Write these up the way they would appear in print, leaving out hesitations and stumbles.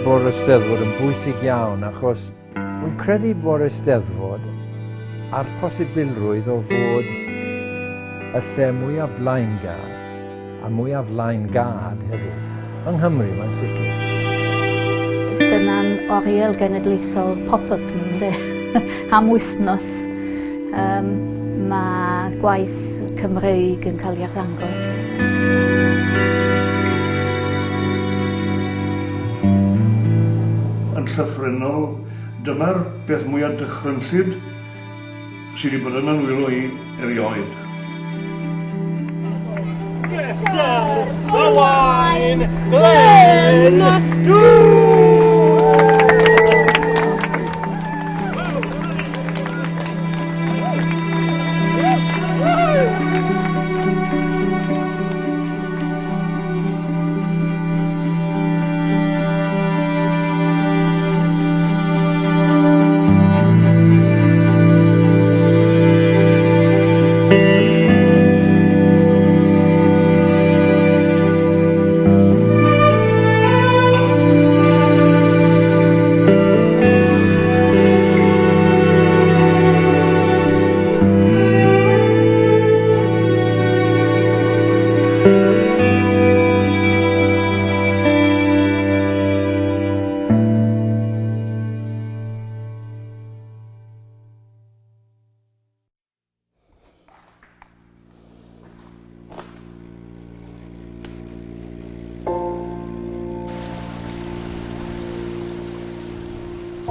bod yr Eisteddfod yn bwysig iawn achos wy'n credu bod yr Eisteddfod a'r posibilrwydd o fod y lle mwyaf blaengar a mwyaf flaengad hefyd, yng Nghymru mae'n sicr. Dyna'n oriel genedlaethol pop-up ni, ynde? Am wythnos um, mae gwaith Cymreig yn cael ei arddangos. Yn llythrennol, dyma'r peth mwyaf dychrynllyd sydd wedi bod yn 'y nwylo i erioed. Glester, Owain, Glenn, Dŵr!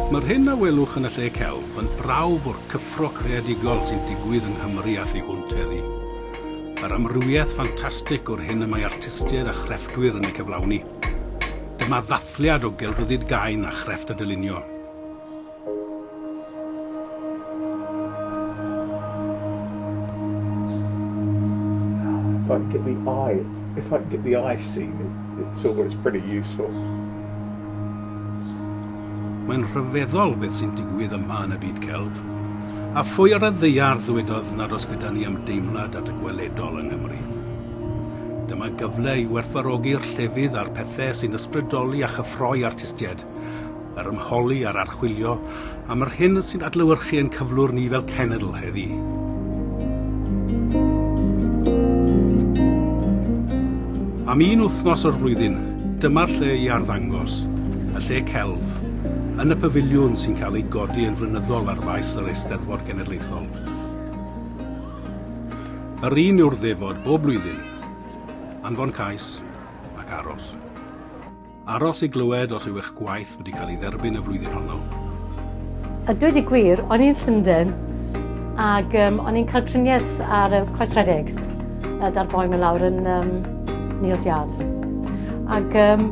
Mae'r hyn a welwch yn y lle celf yn brawf o'r cyffro creadigol sy'n digwydd yng Nghymru a thu hwnt heddi. Yr amrywiaeth ffantastig o'r hyn y mae artistiaid a chrefftwyr yn ei cyflawni. Dyma ddathliad o gelfyddyd gain a chrefft a dylunio. If I can get the eye, if I can get the eye scene, it's always pretty useful. Mae'n rhyfeddol beth sy'n digwydd yma yn y byd celf. A phwy ar y ddaear ddywedodd nad oes gyda ni ymdeimlad at y gweledol yng Nghymru? Dyma gyfle i werthfawrogi'r llefydd a'r pethau sy'n ysbrydoli a chyffroi artistiaid, yr ymholi a'r archwilio am yr hyn sy'n adlewyrchu ein cyflwr ni fel cenedl heddi. Am un wythnos o'r flwyddyn, dyma'r lle i arddangos, y lle celf, yn y pafiliwn sy'n cael ei godi yn flynyddol ar faes yr Eisteddfod Genedlaethol. Yr un yw'r ddefod bob blwyddyn, anfon cais ac aros. Aros i glywed os yw eich gwaith wedi cael ei dderbyn y flwyddyn honno. A dweud y gwir, o'n i'n Llundain ac um, o'n i'n cael triniaeth ar y coes rhedeg uh, da'r boi mynd lawr yn um, Neil's Yard. Ac um,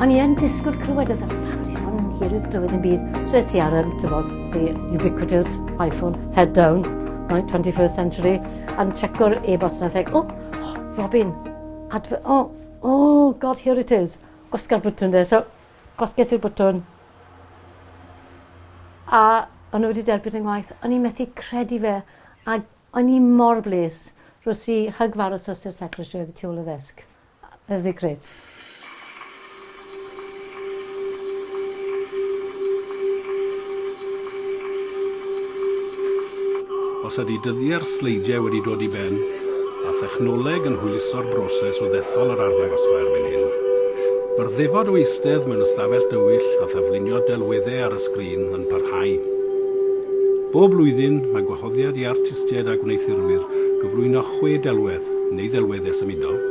o'n i yn disgwyl clywed, oedd fawr i fod yn hir i'w glywed yn byd. So es i ar y, ti'n the ubiquitous iPhone, head down, right, 21st century, and checko'r e-bost and I think, oh, oh Robin, adver, oh, Oh God, here it is. Gwasga'r bwtwn de. So, gwasges i'r bwtwn. A o'n nhw wedi derbyn yng ngwaith. O'n i'n methu credu fe. A o'n i mor bles. Rhos i hug fawr o sws i'r secretary oedd y tu ôl y ddesg. Oedd hi grêt. Os ydy dyddiau'r sleidiau wedi dod i ben, a thechnoleg yn hwyluso'r broses o ddethol yr arddangosfa erbyn hyn, mae'r ddefod o eistedd mewn ystafell dywyll a thaflunio delweddau ar y sgrin yn parhau. Bob blwyddyn, mae gwahoddiad i artistiaid a gwneuthurwyr gyflwyno chwe delwedd neu ddelweddau symudol,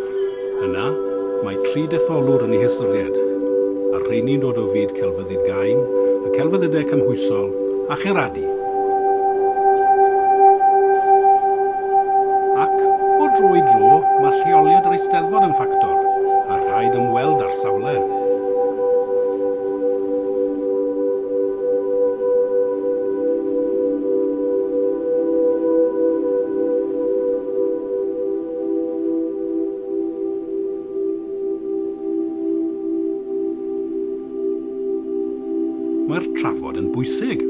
Yna, mae tri detholwr yn eu hystyried, a'r rheini'n dod o fyd celfyddyd gain, y celfyddydau cymhwysol, a churadu. Ac, o dro i dro, mae lleoliad yr Eisteddfod yn ffactor, a rhaid ymweld â'r safle. Mae'r trafod yn bwysig.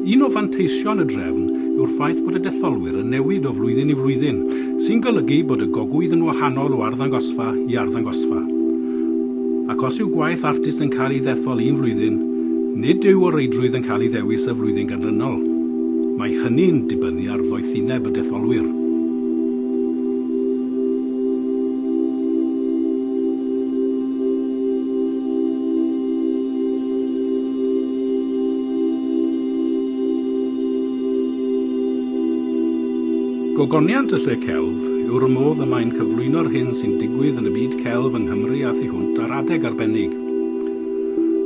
Un o fanteision y drefn yw'r ffaith bod y detholwyr yn newid o flwyddyn i flwyddyn, sy'n golygu bod y gogwydd yn wahanol o arddangosfa i arddangosfa. Ac os yw gwaith artist yn cael ei ddethol un flwyddyn, nid yw o reidrwydd yn cael ei ddewis y flwyddyn ganlynol. Mae hynny'n dibynnu ar ddoethineb y detholwyr. Gogoniant y Lle Celf yw'r modd y mae'n cyflwyno'r hyn sy'n digwydd yn y byd celf yng Nghymru a thu hwnt ar adeg arbennig.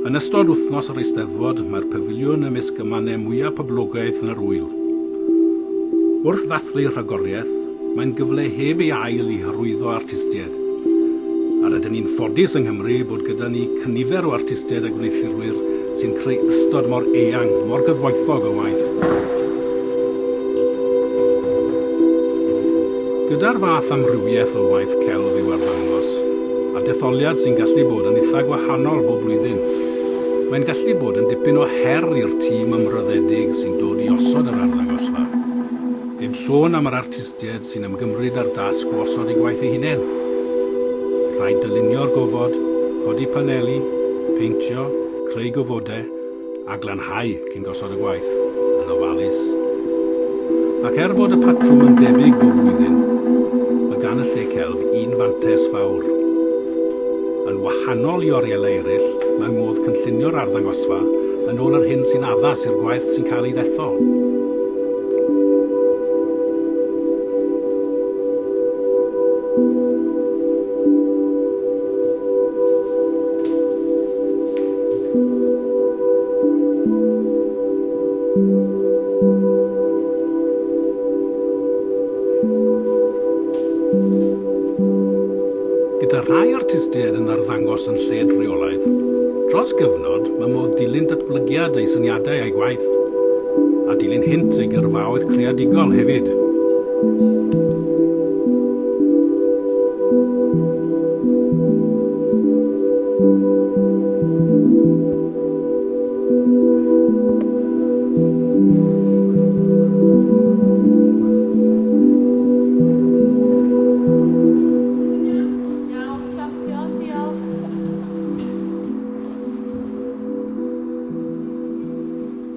Yn ystod wythnos yr Eisteddfod, mae'r pafiliwn ymysg y mannau mwyaf poblogaidd yn yr ŵyl. Wrth ddathlu rhagoriaeth, Mae'n gyfle heb ei ail i hyrwyddo artistiaid. A rydyn ni'n ffodus yng Nghymru bod gyda ni cynifer o artistiaid a gwneuthurwyr sy'n creu ystod mor eang, mor gyfoethog o waith. Gyda'r fath amrywiaeth o waith celf i'w arddangos, a detholiad sy'n gallu bod yn itha gwahanol bob blwyddyn, mae'n gallu bod yn dipyn o her i'r tîm ymroddedig sy'n dod i osod yr arddangosfa. Heb sôn am yr artistiaid sy'n ymgymryd â'r dasg o osod eu gwaith eu hunain. Rhaid dylunio'r gofod, codi paneli, peintio, creu gofodau, a glanhau cyn gosod y gwaith, yn ofalus. Ac er bod y patrwm yn debyg bob flwyddyn, mae gan y lle celf un fantes fawr. Yn wahanol i orielau eraill, mae modd cynllunio'r arddangosfa yn ôl yr hyn sy'n addas i'r gwaith sy'n cael ei ddethol. Gyda rhai artistiaid yn arddangos yn lled rheolaidd, dros gyfnod mae modd dilyn datblygiad eu syniadau a'u gwaith, a dilyn hynt eu gyrfaoedd creadigol hefyd. Iawn, champion, diolch.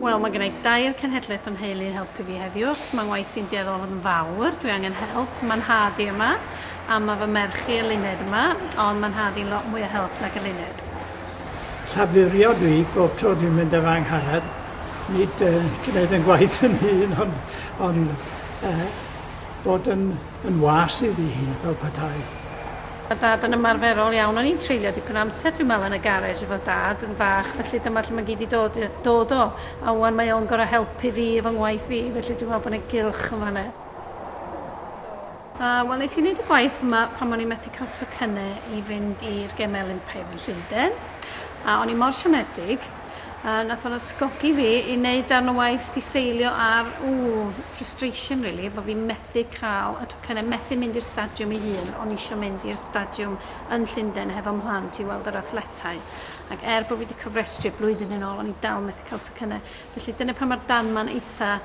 Wel, mae gen i dair cenhedlaeth o'n nheulu yn helpu fi heddiw, achos mae ngwaith i'n dueddol o fod yn fawr, dwi angen help. Mae nhad i yma, a mae fy merch i Eluned yma, ond mae nhad i'n lot mwy o help nag Eluned. Llafurio dwi bob tro dwi'n mynd efo Angharad, nid uh, gwneud yn gwaith yn hun, ond, ond uh, bod yn, yn was iddi hi fel petai. Mae dad yn ymarferol iawn. O'n i'n treulio dipyn o amser, dwi'n meddwl, yn y garej efo dad yn fach, felly dyma lle mae gyd i dod, dod o. A wan mae o'n gorau helpu fi efo ngwaith fi, felly dwi'n meddwl bod yna gylch yn fanna. Uh, Wel, nes i wneud y gwaith yma pan o'n i'n methu cael tocynnau i fynd i'r Gemau Olympaidd yn Llundain. A o'n i mor siomedig, uh, nath o'n ysgogi fi i wneud darn o waith di seilio ar, ww, frustration really, bod fi'n methu cael y tocynnau, methu mynd i'r stadiwm ei hun, o'n i eisiau mynd i'r stadiwm yn Llundain hefo mhlant i weld yr athletau. Ac er bod fi wedi cofrestru blwyddyn yn ôl, o'n i dal methu cael tocynnau. Felly dyna pan mae'r dan ma'n eitha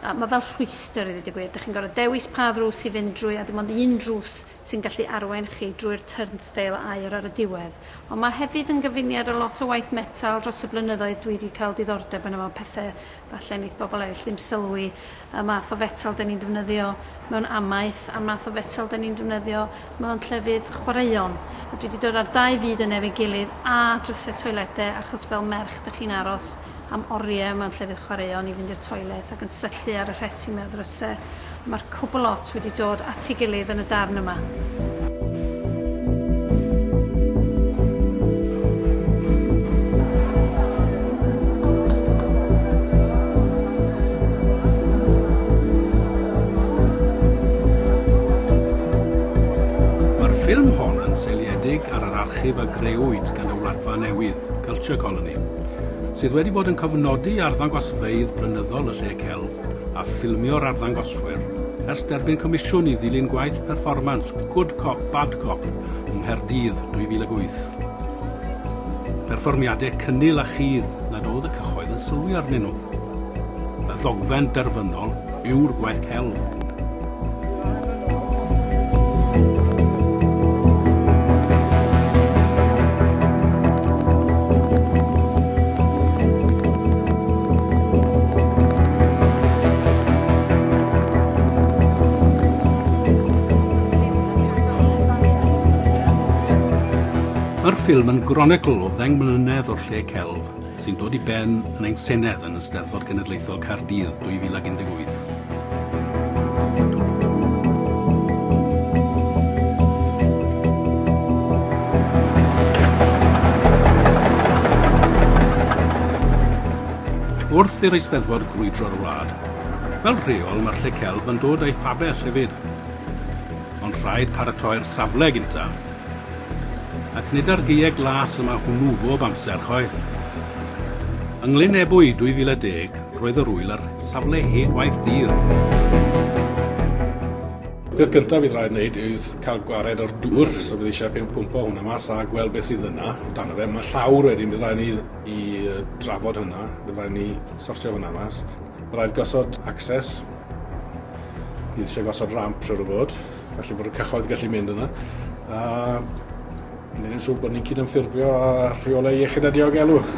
A mae fel rhwystr i ddweud y gwir. Dych chi'n gorfod dewis pa ddrws i fynd drwy a dim ond un drws sy'n gallu arwain chi drwy'r turnstile aur ar y diwedd. Ond mae hefyd yn gyfuniad o lot o waith metal dros y blynyddoedd dwi wedi cael diddordeb yno fo, pethau falle wneith bobl eraill ddim sylwi, y math o fetal dyn ni'n defnyddio mewn amaeth a'r math o fetal dyn ni'n defnyddio mewn llefydd chwaraeon. A dwi wedi dod â'r dau fyd yna efo'i gilydd a drysau toiledau achos fel merch dych chi'n aros am oriau mewn llefydd chwaraeon i fynd i'r toilet ac yn syllu ar y rhesi 'ma o ddrysau. Mae'r cwbl lot wedi dod at ei gilydd yn y darn yma. Mae'r ffilm hon yn seiliedig ar yr archif a grëwyd gan y Wladfa Newydd, Culture Colony. sydd wedi bod yn cofnodi arddangosfeydd blynyddol y Lle Celf a ffilmio'r arddangoswyr ers derbyn comisiwn i ddilyn gwaith perfformans Good Cop, Bad Cop yng Nghaerdydd 2008. Perfformiadau cynnil a chudd nad oedd y cyhoedd yn sylwi arnyn nhw. Y ddogfen derfynol yw'r gwaith celf. Mae'r ffilm yn gronicl o ddeng mlynedd o'r lle celf sy'n dod i ben yn ein Senedd yn Eisteddfod Genedlaethol Caerdydd 2018. Wrth i'r Eisteddfod grwydro'r wlad, fel rheol mae'r lle celf yn dod â'i phabell hefyd. Ond rhaid paratoi'r safle gynta. Ac nid ar gaeau glas y mae hwnnw bob amser chwaith. Yng Nglyn Ebwy 2010, roedd yr ŵyl ar safle hen waith dur. Peth gyntaf fydd rhaid wneud yw cael gwared o'r dŵr, so bydd eisiau pwmpo hwnna mas a gweld beth sydd yna dan fe. Mae llawr wedyn, bydd rhaid ni i drafod hwnna, bydd rhaid ni sortio hwnna mas. Bydd rhaid gosod access, bydd eisiau gosod ramp siwr o fod, felly bod y cyhoedd gallu mynd yna. A wneud yn siŵr bod ni'n cydymffurfio â rheolau iechyd a diogelwch.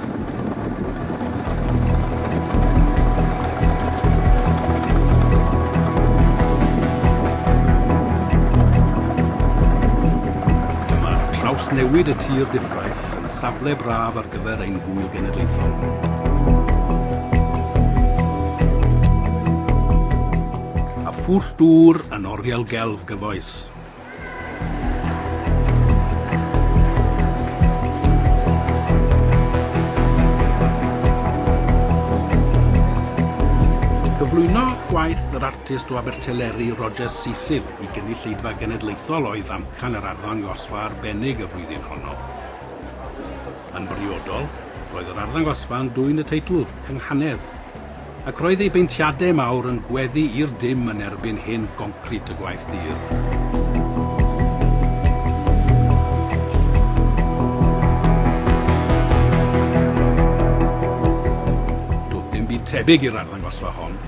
Dyma trawsnewid y tir diffraith yn safle braf ar gyfer ein gŵyl genedlaethol. A phwll dŵr yn oriel gelf gyfoes. Cyflwyno gwaith yr artist o Abertyleri Roger Cecil i gynulleidfa genedlaethol oedd amcan yr arddangosfa arbennig y flwyddyn honno. Yn briodol, roedd yr arddangosfa yn dwyn y teitl Cynghanedd, Ac roedd ei beintiadau mawr yn gweddu i'r dim yn erbyn hen goncrit y gwaith dur. Doedd dim byd tebyg i'r arddangosfa hon,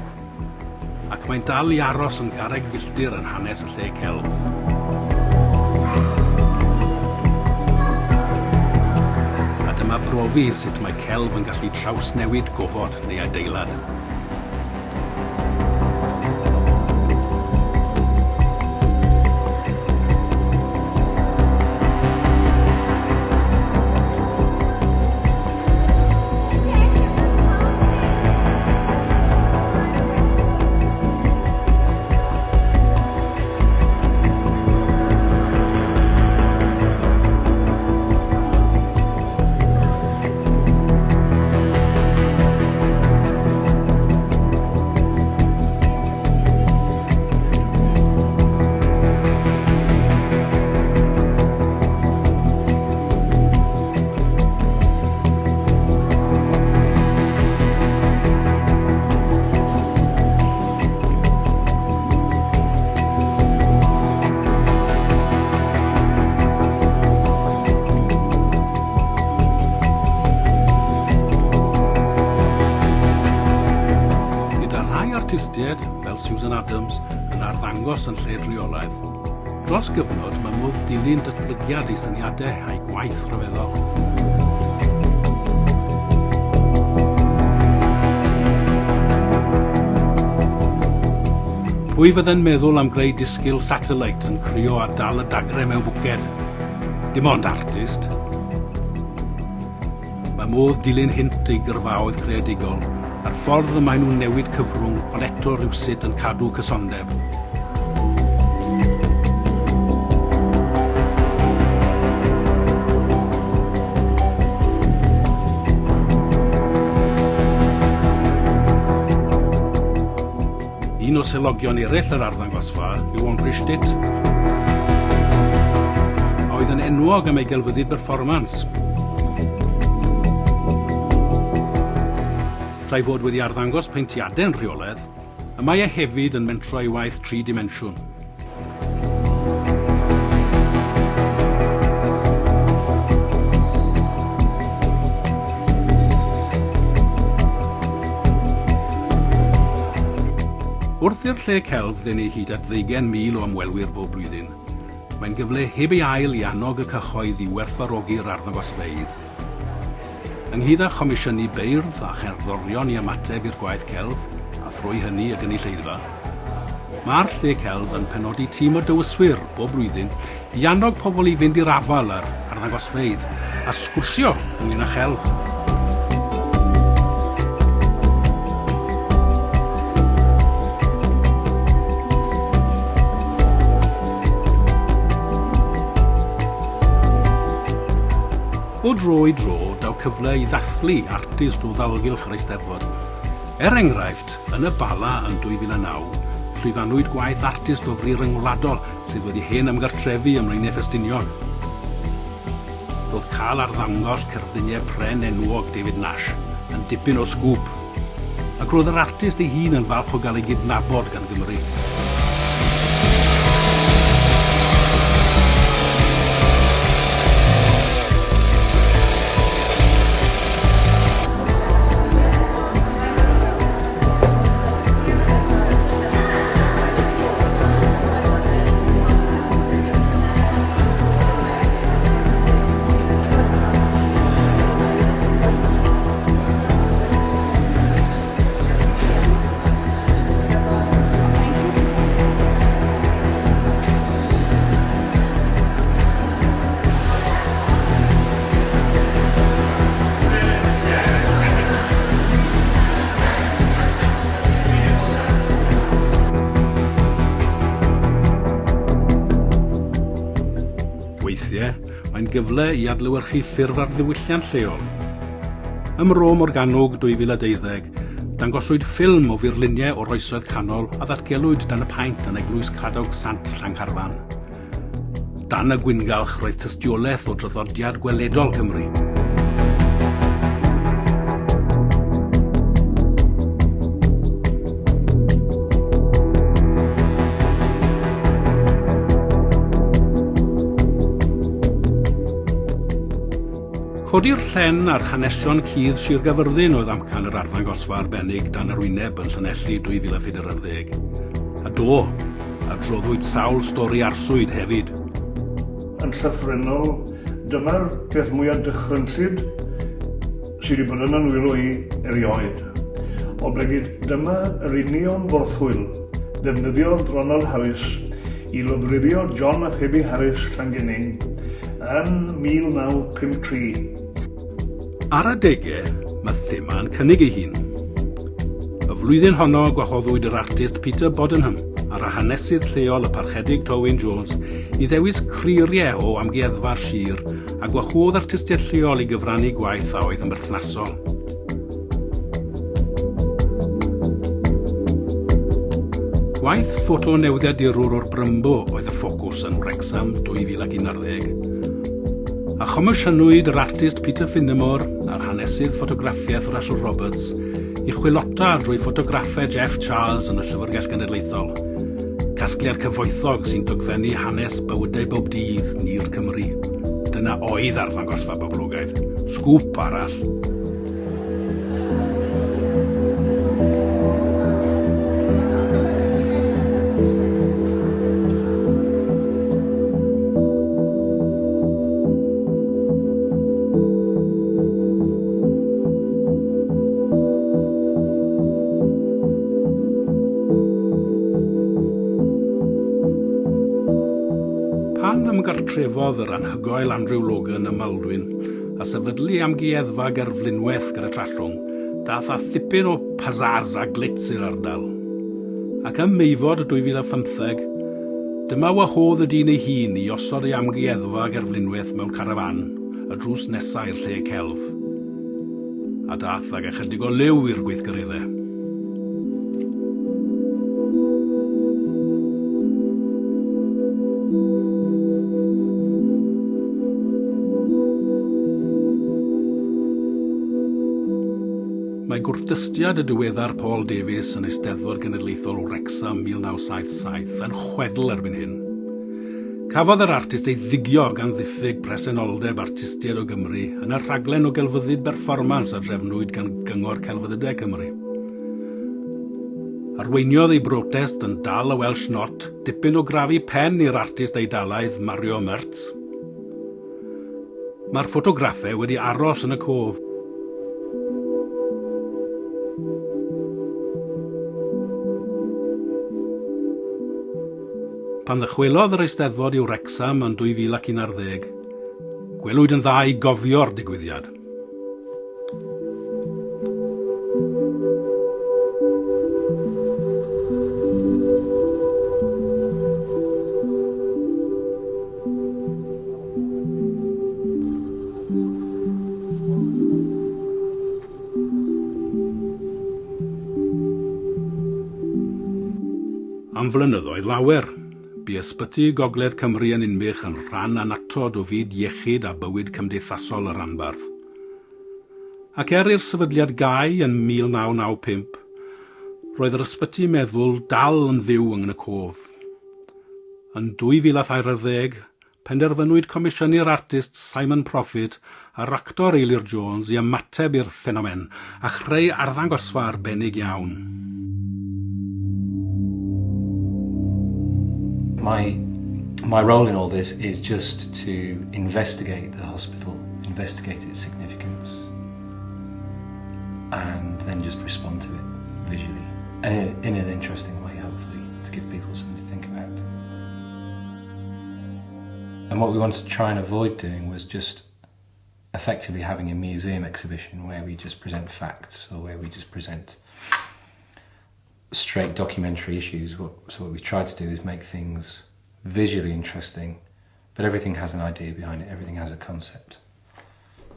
ac mae'n dal i aros yn garreg filltir yn hanes y lle celf. A dyma brofi sut mae celf yn gallu trawsnewid gofod neu adeilad. Gyda rhai artistiaid, fel Susan Adams, yn arddangos yn lled rheolaidd, dros gyfnod mae modd dilyn datblygiad ei syniadau a'i gwaith rhyfeddol. Pwy fydde'n meddwl am greu disgyl satellite yn crio a dal y dagre mewn bwced? Dim ond artist. Mae modd dilyn hynt eu gyrfaoedd creadigol a'r ffordd y maen nhw'n newid cyfrwng ond eto rywsut yn cadw cysondeb. Un o selogion eraill yr arddangosfa yw Andre Stitt, a oedd yn enwog am ei gelfyddyd berfformans. Tra'i fod wedi arddangos paentiadau'n rheolaidd, y mae e hefyd yn mentro ei waith tri dimensiwn. Wrth i'r lle celf ddenu hyd at ddeugain mil o ymwelwyr bob blwyddyn, mae'n gyfle heb ei ail i annog y cyhoedd i werthfawrogi'r arddangosfeydd. Ynghyd â chomisiynu beirdd a cherddorion i ymateb i'r gwaith celf, a thrwy hynny y gynulleidfa, mae'r Lle Celf yn penodi tîm o dywyswyr bob blwyddyn i annog pobl i fynd i'r afael â'r arddangosfeydd a sgwrsio ynglŷn â chelf. O dro i dro, daw cyfle i ddathlu artist o ddalgylch yr Eisteddfod. Er enghraifft, yn y Bala yn 2009, llwyfannwyd gwaith artist o fri ryngwladol sydd wedi hen ymgartrefu ym Mlaenau Ffestiniog. Roedd cael arddangos cerfluniau pren enwog David Nash yn dipyn o sgŵp, ac roedd yr artist ei hun yn falch o gael ei gydnabod gan Gymru. Weithiau, mae'n gyfle i adlewyrchu ffurf ar ddiwylliant lleol. Ym Mro Morgannwg 2012, dangoswyd ffilm o furluniau o'r Oesoedd Canol a ddatgelwyd dan y paent yn Eglwys Cadog Sant Llancarfan. Dan y gwyngalch roedd tystiolaeth o draddodiad gweledol Cymru. Codi'r llen ar hanesion cudd Sir Gaerfyrddin oedd amcan yr arddangosfa arbennig dan yr wyneb yn Llanelli 2014. A do, Adroddwyd sawl stori arswyd hefyd. Yn llythrennol, dyma'r peth mwyaf dychrynllyd sydd wedi bod yn 'y nwylo i erioed. Oblegid dyma yr union forthwyl ddefnyddiodd Ronald Harris i lofruddio John a Phoebe Harris Llangenning yn 1953. Ar adegau, mae thema'n cynnig ei hun. Y flwyddyn honno gwahoddwyd yr artist Peter Bodenham a'r hanesydd lleol y Parchedig Towyn Jones i ddewis creiriau o amgueddfa'r sir a gwahodd artistiaid lleol i gyfrannu gwaith a oedd yn berthnasol. Gwaith ffoto newyddiadurwr o'r Brymbo oedd y ffocws yn Wrecsam 2011. A chomisiynwyd yr artist Peter Finnemore a'r hanesydd ffotograffiaeth Russell Roberts i chwilota drwy ffotograffau Jeff Charles yn y Llyfrgell Genedlaethol. Casgliad cyfoethog sy'n dogfennu hanes bywydau bob dydd ni'r Cymry. Dyna oedd arddangosfa boblogaidd. Sgŵp arall. Pan ymgartrefodd yr anhygoel Andrew Logan ym Maldwyn a sefydlu amgueddfa gerflunwaith gyda Trallwng, dath â thipyn o pizzazz a glitz i'r ardal. Ac ym Meifod 2015, dyma wahodd y dyn ei hun i osod ei amgueddfa gerflunwaith mewn carafán. y drws nesa i'r lle celf. A dath ag ychydig o liw i'r gweithgareddau. Mae gwrthdystiad y diweddar Paul Davies yn Eisteddfod Genedlaethol Wrecsam 1977 yn chwedl erbyn hyn. Cafodd yr artist ei ddigio gan ddiffyg presenoldeb artistiaid o Gymru yn y rhaglen o gelfyddyd berfformans a drefnwyd gan Gyngor Celfyddydau Cymru. Arweiniodd ei brotest yn dal y Welsh Not dipyn o grafu pen i'r artist Eidalaidd Mario Merz. Mae'r ffotograffau wedi aros yn y cof. Pan ddychwelodd yr Eisteddfod i Wrecsam yn 2011, gwelwyd yn dda i gofio'r digwyddiad. Am flynyddoedd lawer, bu Ysbyty Gogledd Cymru yn Ninbych yn rhan annatod o fyd iechyd a bywyd cymdeithasol y rhanbarth. Ac er i'r sefydliad gau yn 1995, roedd yr ysbyty meddwl dal yn fyw yng y cof. Yn 2013, penderfynwyd comisiynu'r artist Simon Profit a'r actor Eilir Jones i ymateb i'r ffenomen a chreu arddangosfa arbennig iawn. My, my role in all this is just to investigate the hospital, investigate its significance, and then just respond to it visually and in, in an interesting way, hopefully, to give people something to think about. And what we wanted to try and avoid doing was just effectively having a museum exhibition where we just present facts or where we just present straight documentary issues. What, so what we tried to do is make things visually interesting, but everything has an idea behind it, everything has a concept.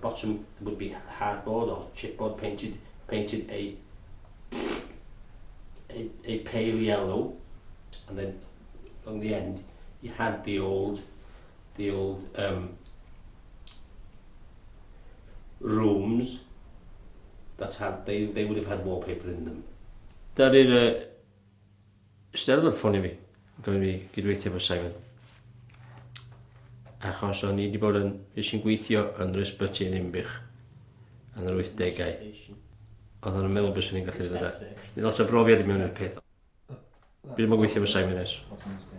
Bottom would be hardboard or chipboard painted painted a a, a pale yellow and then on the end you had the old the old um, rooms that had they they would have had wallpaper in them. Daru'r uh, Steddfod ffonio fi, gofyn fi gydweithio efo Simon. Achos o'n i wedi bod yn, fues i'n gweithio yn yr ysbyty yn Ninbych yn yr 80au. Oedden nhw'n meddwl byswn i'n gallu dod â lot o brofiad i mewn i'r peth. Fi ddim yn gweithio efo Simon ers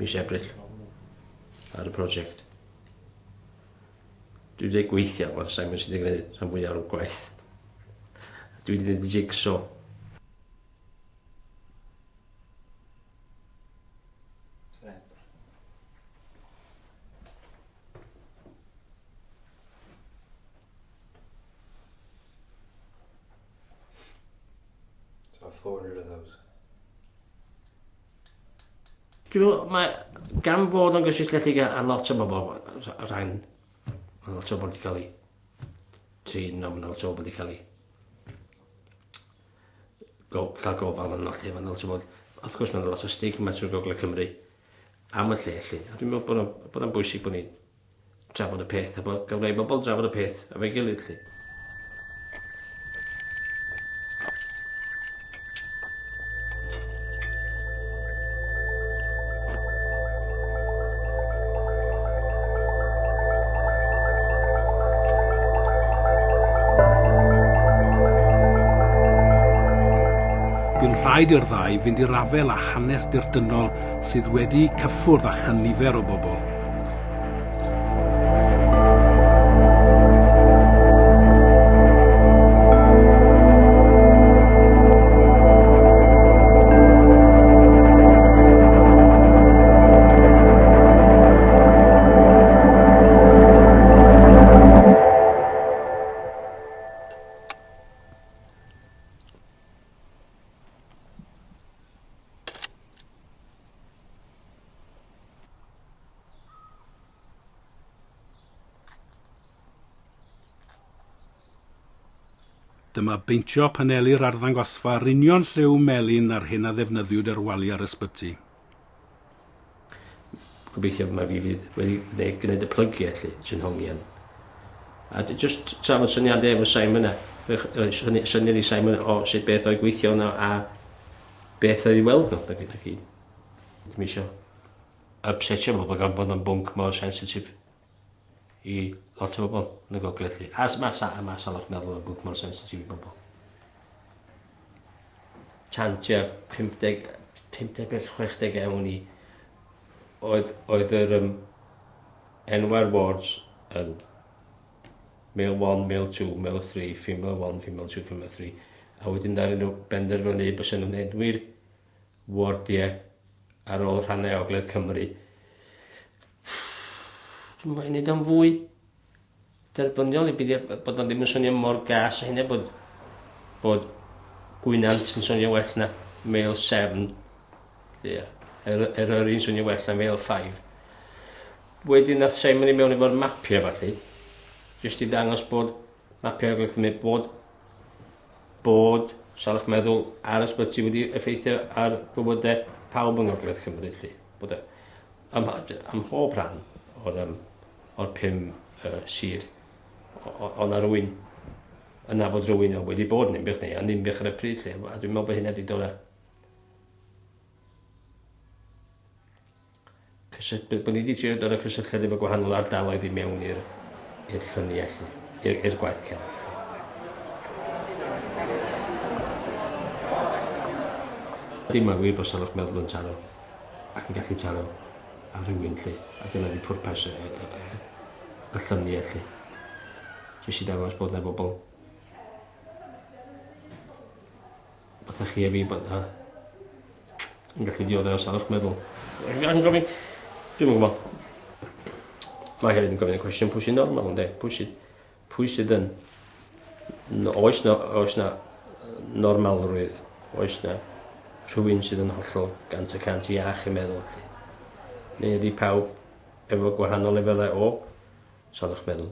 mis Ebrill ar y prosiect. Dwi wedi gweithio, ond Simon sydd wedi gwneud rhan fwyaf o'r gwaith. Dwi wedi gwneud y jigsaw. So 400 of those. Dwi'n meddwl, mae, gan fod o'n gysylltiedig â, â lot o bobl, rhain, mae lot o bobl wedi cael eu trin, a mae lot o bobl wedi cael eu go, cael gofal yn lot lle, mae'n lot o bobl, wrth gwrs mae'n lot o stigma trwy Gogledd Cymru am y lle lle. A dwi'n meddwl bod o'n, bod o'n bwysig bod ni'n trafod y peth a bod gyfle i bobl drafod y peth efo'i gilydd 'lly. Bu'n rhaid i'r ddau fynd i'r afael â hanes dirdynnol sydd wedi cyffwrdd â chynifer o bobl. Dyma beintio paneli'r arddangosfa yr union lliw melyn â'r hyn a ddefnyddiwyd ar waliau'r ysbyty. Gobeithio mai fi fydd wedi gwneud, gwneud y plygiau lle sy'n hongian. A just trafod syniadau efo Simon a syniad i Simon o sut beth oedd gweithio yna a beth oedd i weld nhw. Na gyd. Ddim eisiau upsetio bobl gan bod o'n bwnc mor sensitif i lot o bobl yn y gogledd 'lly. A ma' sa- ma' salwch meddwl yn bwnc mor sensitif i bobl. tan tua 50, 50, 60 iawn i, oedd, oedd yr um, enwau'r wards yn male 1, male 2, male 3, female 1, female 2, female 3. A wedyn ddaru nhw benderfynu bysen nhw'n enwi'r wardiau ar ôl rhannau Ogledd Cymru. Dwi'n meddwl, i wneud o'n fwy derbyniol i beidio bod o'n ddim yn swnio mor gas a hynny bod bod Gwynant yn swnio well na Male 7. Ie. Er, er yr un swnio well na Male 5. Wedyn nath Simon i mewn efo'r mapiau falle. Jyst i ddangos bod mapiau Ogledd Cymru bod bod salwch meddwl ar ysbyty wedi effeithio ar bywydau pawb yng Ngogledd Cymru 'lly. Bod e ym, ym mhob rhan o'r, um, o'r pum uh, sir. O na rhywun yn nabod rhywun o wedi bod yn Ninbych neu yn Ninbych ar y pryd lle. A dwi'n meddwl bod hynna wedi dod â cysyll, bod ni wedi trio dod â cysylltiad efo gwahanol ardaloedd i mewn i'r i'r lluniau 'lly, i'r i'r gwaith celf. Ydy, mae'n wir bod salwch meddwl yn taro ac yn gallu taro ar rhywun 'lly, a dyna 'di pwrpas y, y, y, y lluniau 'lly. Jyst i ddangos bod 'na bobl fatha chi a fi bod a yn gallu dioddef o salwch meddwl. Yn gofyn, dwi'm yn gwybod. Mae hefyd yn gofyn y cwestiwn pwy sy'n normal ynde? Pwy sydd, pwy sydd yn... Oes na, oes na normalrwydd? Oes na rhywun sydd yn hollol 100% iach i meddwl? Felly? Neu ydy pawb efo gwahanol lefelau o salwch meddwl?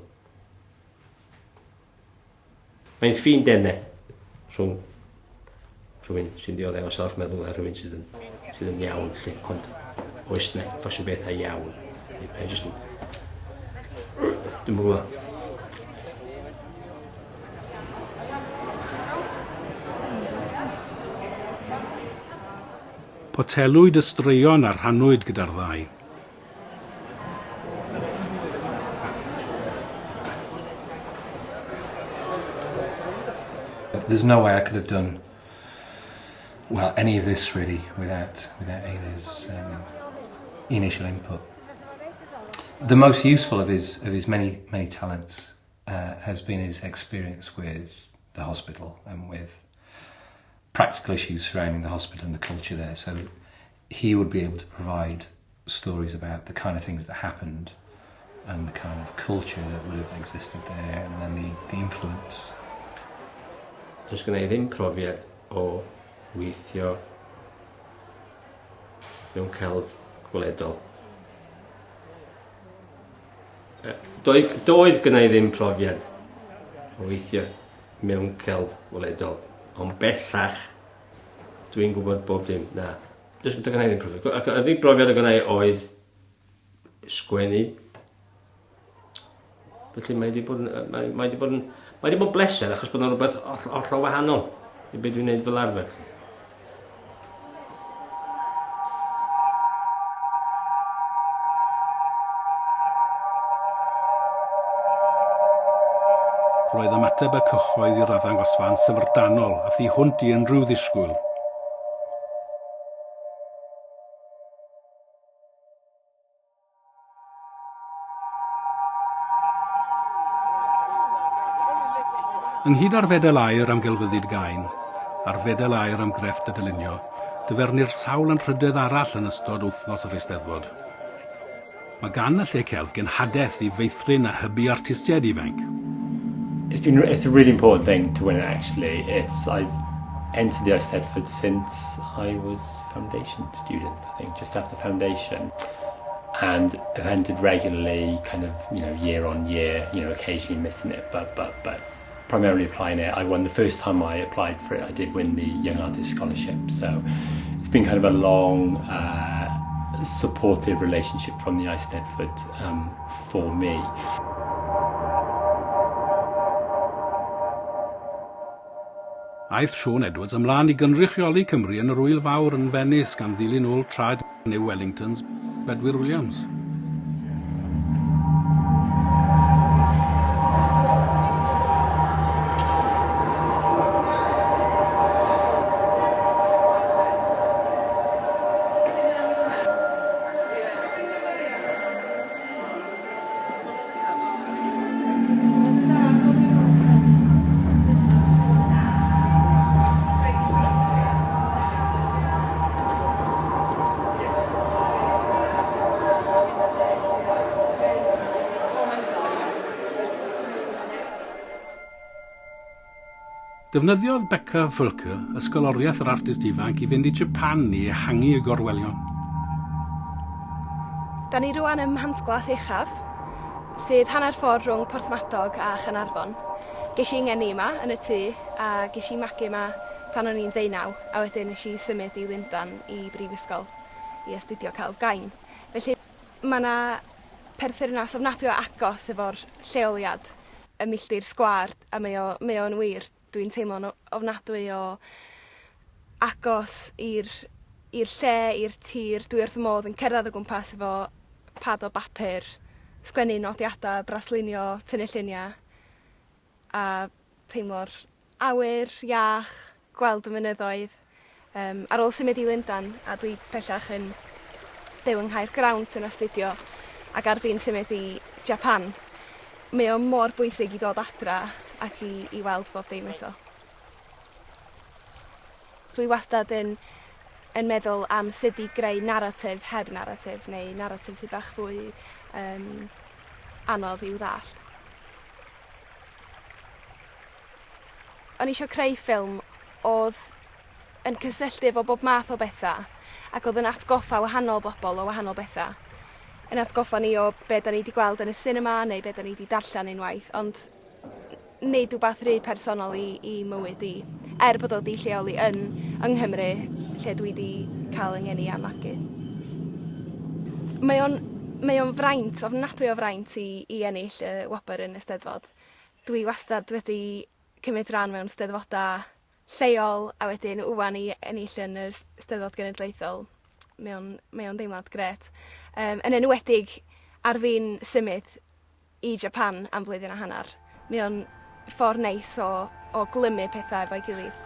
Mae'n ffin dene rhwng rhywun sy'n dioddef o salwch meddwl a rhywun sydd yn, sydd yn iawn, lle, ond oes na ffasiwn beth a iawn. Mae jyst yn... Dwi'm yn gwybod. Potelwyd y straeon a rhannwyd gyda'r ddau. There's no way I could have done well any of this really without without Eilir's um, initial input. The most useful of his of his many many talents uh, has been his experience with the hospital and with practical issues surrounding the hospital and the culture there. So he would be able to provide stories about the kind of things that happened and the kind of culture that would have existed there and then the, the influence. Does gen i ddim profiad o weithio mewn celf gweledol. Doedd, doedd gen i ddim profiad o weithio mewn celf weledol, ond bellach dwi'n gwybod bob dim. Na, Does gyda i ddim profiad. Ac yr unig brofiad o gynnau oedd sgwennu. Felly mae wedi bod yn, mae, mae wedi bod yn, mae wedi bod yn bleser achos bod yna rhywbeth hollol wahanol i beth dwi'n gwneud fel arfer. Roedd ymateb y cyhoedd i'r arddangosfa yn syfrdanol a thu hwnt i unrhyw ddisgwyl. Ynghyd â'r Fedal Aur am Gelfyddyd Gain a'r Fedal Aur am Grefft a Dylunio, dyfernir sawl anrhydedd arall yn ystod wythnos yr Eisteddfod. Mae gan y Lle Celf genhadaeth i feithrin a hybu artistiaid ifanc. It's been it's a really important thing to win it actually. It's I've entered the Eisteddfod since I was foundation student, I think, just after foundation. And I've entered regularly, kind of, you know, year on year, you know, occasionally missing it, but but but primarily applying it. I won the first time I applied for it, I did win the Young Artist Scholarship. So it's been kind of a long, uh, supportive relationship from the Eisteddfod um, for me. Aeth Siôn Edwards ymlaen i gynrychioli Cymru yn yr Ŵyl Fawr yn Fenis gan ddilyn ôl traed New Wellingtons Bedwyr Williams. Defnyddiodd Becca Völker ysgoloriaeth yr artist ifanc i fynd i Japan i ehangu y gorwelion. Da ni rwan ym Mhantglas Uchaf, sydd hanner ffordd rhwng Porthmadog a Chaernarfon. Ges i ngeni yma yn y tŷ a ges i magu yma tan o'n i'n ddeunaw a wedyn nes i symud i Lundan i brifysgol i astudio celf gain. Felly mae 'na perthynas ofnadwy o agos efo'r lleoliad, y milltir sgwâr, a mae o mae o'n wir, dwi'n teimlo'n ofnadwy o agos i'r i'r lle, i'r tir. Dwi wrth fy modd yn cerdded o gwmpas efo pad o bapur, sgwennu nodiada, braslunio, tynnu llunia' a teimlo'r awyr iach, gweld y mynyddoedd. Yym, ar ôl symud i Lundan, a dwi bellach yn byw yng Nghaergrawnt yn astudio ac ar fin symud i Japan, mae o mor bwysig i ddod adra ac i i weld bob dim eto. Dwi wastad yn yn meddwl am sut i greu naratif heb naratif neu naratif sydd bach fwy yym anodd i'w ddallt. O'n i isio creu ffilm o'dd yn cysylltu efo bob math o betha ac o'dd yn atgoffa wahanol bobol o wahanol betha. Yn atgoffa ni o be' 'dan ni 'di gweld yn y sinema neu be' 'dan ni 'di darllen unwaith ond neud wbath rhy personol i i mywyd i. Er bod o 'di lleoli yn yng Nghymru lle dwi 'di ca'l 'yng ngeni a magu. Mae o'n mae o'n fraint ofnadwy o fraint i i ennill y wobr yn y Steddfod. Dwi wastad wedi cymryd rhan mewn Steddfoda lleol a wedyn ŵan i ennill yn y Steddfod Genedlaethol mae o'n mae o'n deimlad grêt. Yym yn enwedig ar fin symud i Japan am flwyddyn a hanner. Mae o'n ffordd neis o o glymu pethau efo'i gilydd.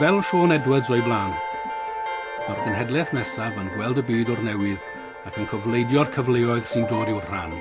Fel Siôn Edwards o'i blaen, mae'r genhedlaeth nesaf yn gweld y byd o'r newydd ac yn cofleidio'r cyfleoedd sy'n dod i'w rhan.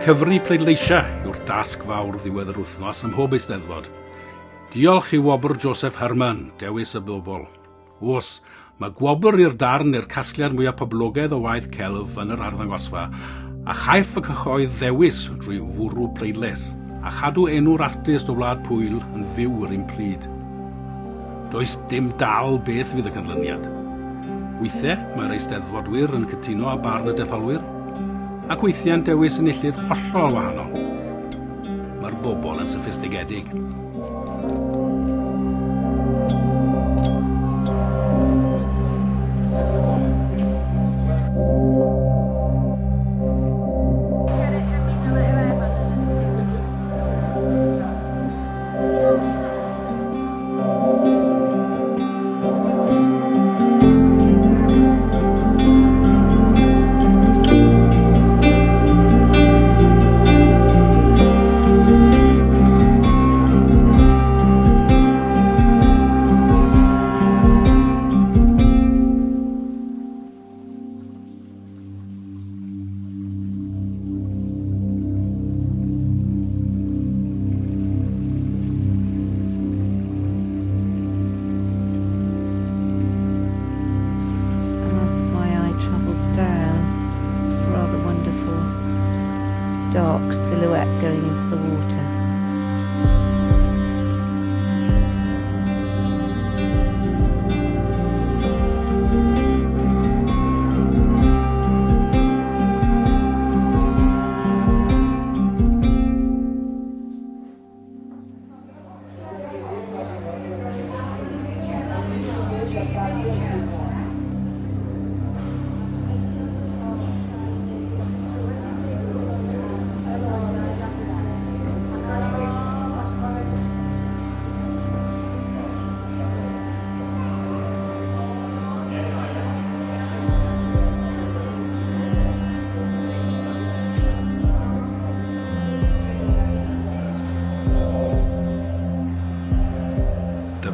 Cyfri pleidleisiau yw'r dasg fawr ddiwedd yr wythnos ym mhob eisteddfod. Diolch i wobr Joseph Herman, dewis y bobl. Oes, mae gwobr i'r darn i'r casgliad mwyaf poblogaidd o waith celf yn yr arddangosfa, a chaiff y cyhoedd ddewis drwy fwrw pleidlais, a chadw enw'r artist o Wlad Pwyl yn fyw yr un pryd. Does dim dal beth fydd y canlyniad. Weithiau, mae'r eisteddfodwyr yn cytuno â barn y detholwyr, ac weithiau'n dewis enillydd hollol wahanol. Mae'r bobl yn soffistigedig.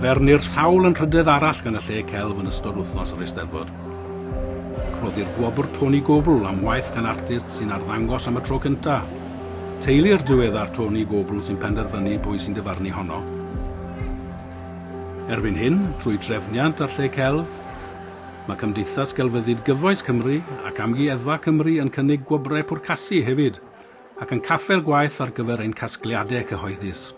Dyfernir sawl anrhydedd arall gan y lle celf yn ystod wythnos yr Eisteddfod. Rhoddir gwobr Tony Goble am waith gan artist sy'n arddangos am y tro cyntaf. Teulu'r diweddar Tony Goble sy'n penderfynu pwy sy'n dyfarnu honno. Erbyn hyn, trwy drefniant a'r lle celf, mae Cymdeithas Gelfyddyd Gyfoes Cymru ac Amgueddfa Cymru yn cynnig gwobrau pwrcasu hefyd, ac yn caffael gwaith ar gyfer ein casgliadau cyhoeddus.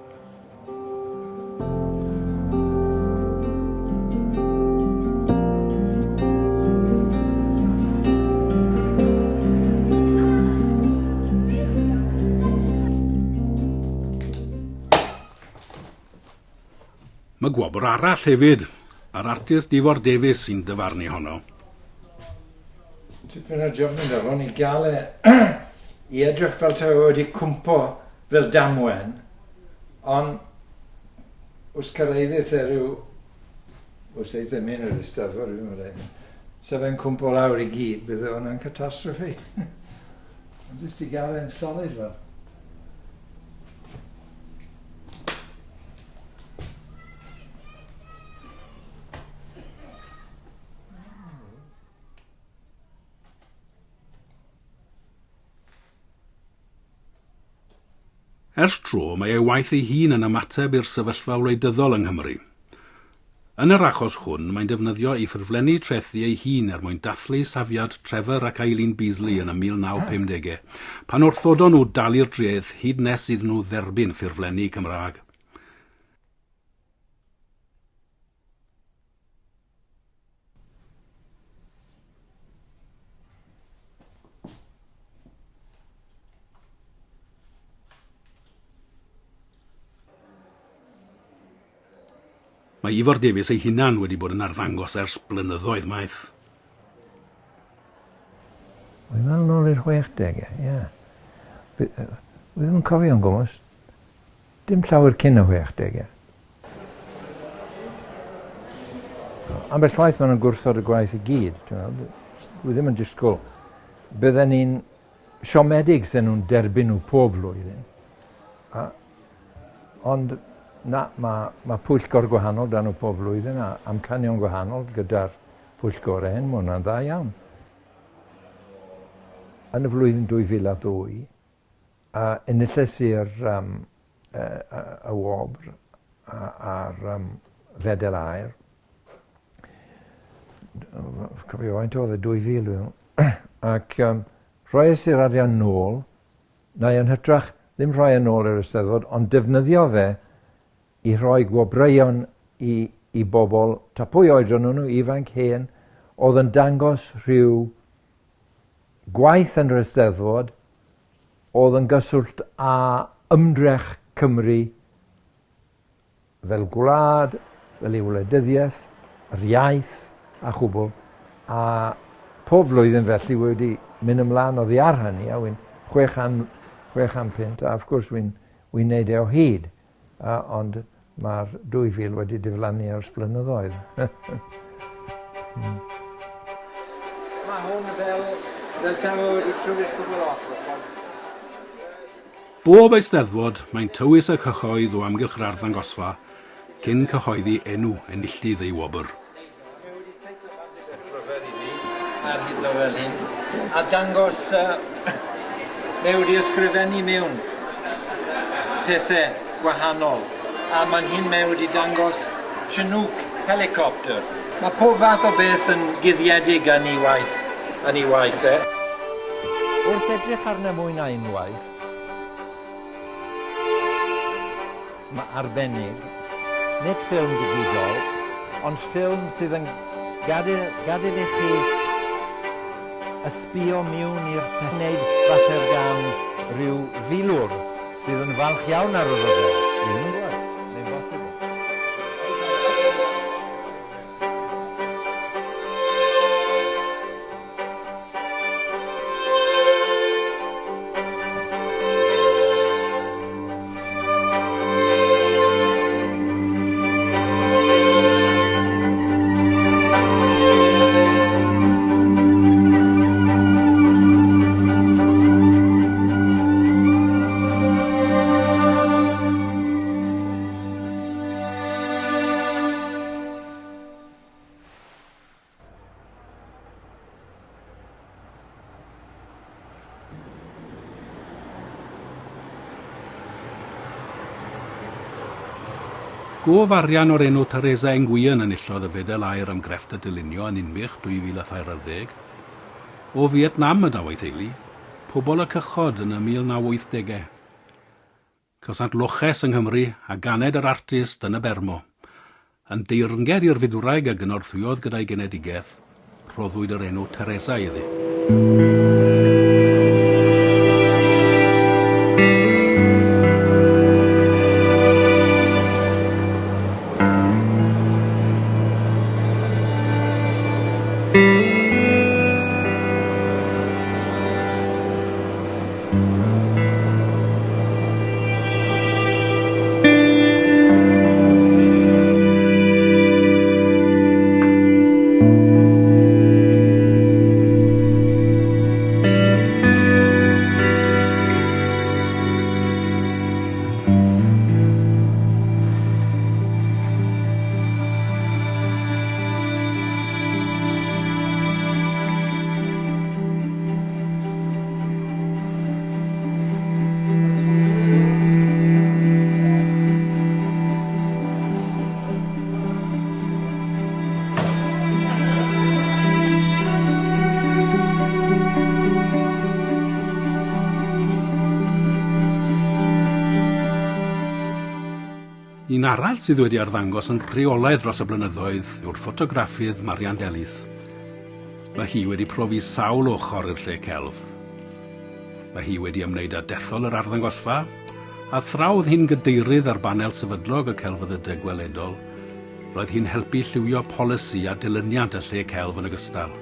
Mae gwobr arall hefyd, a'r artist Ifor Davies sy'n dyfarnu honno. Tipyn o job mynd ar hwn i gael e i edrych fel taw e wedi cwmpo fel damwen, ond os cyrhaeddith e rhyw, os eith e mewn i'r Eisteddfod, fi'n meddwl, sa fe'n cwmpo lawr i gyd, bydde hwnna'n catastrophe. Ond jyst i gael e'n solid fel. Ers tro, mae ei waith ei hun yn ymateb i'r sefyllfa wleidyddol yng Nghymru. Yn yr achos hwn, mae'n defnyddio ei ffurflenni trethi ei hun er mwyn dathlu safiad Trevor ac Eileen Beasley yn y 1950au, pan wrthodon nhw dalu'r dreth hyd nes iddyn nhw dderbyn ffurflenni Cymraeg. Mae Ifor Davies ei hunan wedi bod yn arddangos ers blynyddoedd maith. Wy'n meddwl nôl i'r 60au, ie. Wi ddim yn cofio'n gwmws. Dim llawer cyn y 60au. Ambell waith maen nhw'n gwrthod y gwaith i gyd. Dwi ddim yn disgwyl. Bydden ni'n siomedig sen nhw'n derbyn nhw pob blwyddyn. A, ond na, mae, mae pwyllgor gwahanol dan nhw pob blwyddyn a amcanion gwahanol gyda'r pwyllgorau hyn, mae hwnna'n dda iawn. Yn y flwyddyn 2002, A enillais i'r um, y, y, y wobr a'r um, fedel aur. Cofio faint oedd e, 2000. Ac um, rhoes i'r arian nôl, neu yn hytrach ddim rhoi yn ôl i'r Eisteddfod, ond defnyddio fe i rhoi gwobreuon i, i bobl, ta pwy oedran nhw, ifanc, hen, oedd yn dangos rhyw gwaith yn yr Eisteddfod oedd yn gyswllt â ymdrech Cymru fel gwlad, fel ei wleidyddiaeth, yr iaith a chwbl, a pob flwyddyn felly wedi mynd ymlaen oddi ar hynny, a wy'n 600 punt, a wrth gwrs wy'n wy neud e o hyd, a, ond mae'r 2000 wedi diflannu ers blynyddoedd. Mae hwn fel, fel taw wedi trwy'r cwbl off. Bob Eisteddfod, mae'n tywys y cyhoedd o amgylch yr arddangosfa cyn cyhoeddi enw enillydd ei wobr. Ar hyd o fel hyn, a dangos uh, mae wedi ysgrifennu mewn pethau gwahanol. A man hyn mae wedi dangos Chinook helicopter. Mae pob fath o beth yn guddiedig yn ei waith, yn ei waith e. Wrth edrych arno mwy na unwaith, mae arbennig, nid ffilm digidol, ond ffilm sydd yn gadael, gadael i chi ysbio miwn i'r wneud fater gan rhyw filwr sydd yn falch iawn ar y rhyfel. Dwi ddim yn gwybod. Mae'n bosibl. Gof arian o'r enw Teresa Nguyen enillodd y Fedal Aur am Grefft a Dylunio yn Ninbych 2013. O Fietnam y daw ei theulu, pobl y cychod yn y 1980au. Cawsant loches yng Nghymru a ganed yr artist yn y Bermo. Yn deyrnged i'r fydwraig a gynorthwyodd gyda'i genedigaeth, rhoddwyd yr enw Teresa iddi. Un arall sydd wedi arddangos yn rheolaidd dros y blynyddoedd yw'r ffotograffydd Marian Delyth. Mae hi wedi profi sawl ochr i'r lle celf. Mae hi wedi ymwneud â dethol yr arddangosfa, a thra oedd hi'n gadeirydd ar banel sefydlog y celfyddydau gweledol, roedd hi'n helpu lliwio polisi a dilyniant y lle celf yn ogystal.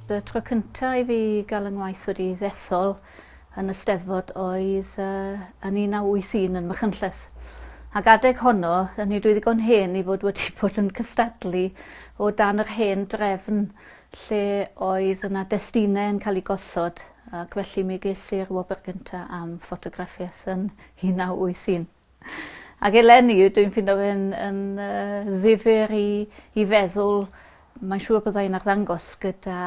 Y tro cyntaf i fi gael 'y ngwaith wedi ddethol yn y Steddfod oedd uh, yn 1981 yn Machynlleth. Ac adeg honno, yn i dwi ddigon hen i fod wedi bod yn cystadlu o dan yr hen drefn lle oedd yna destunau yn cael eu gosod ac felly mi ges i'r wobr gyntaf am ffotograffiaeth yn 1981. Ac eleni dwi'n ffindo fe'n yn uh, ddifyr i, i feddwl, mae'n siŵr byddai i'n arddangos gyda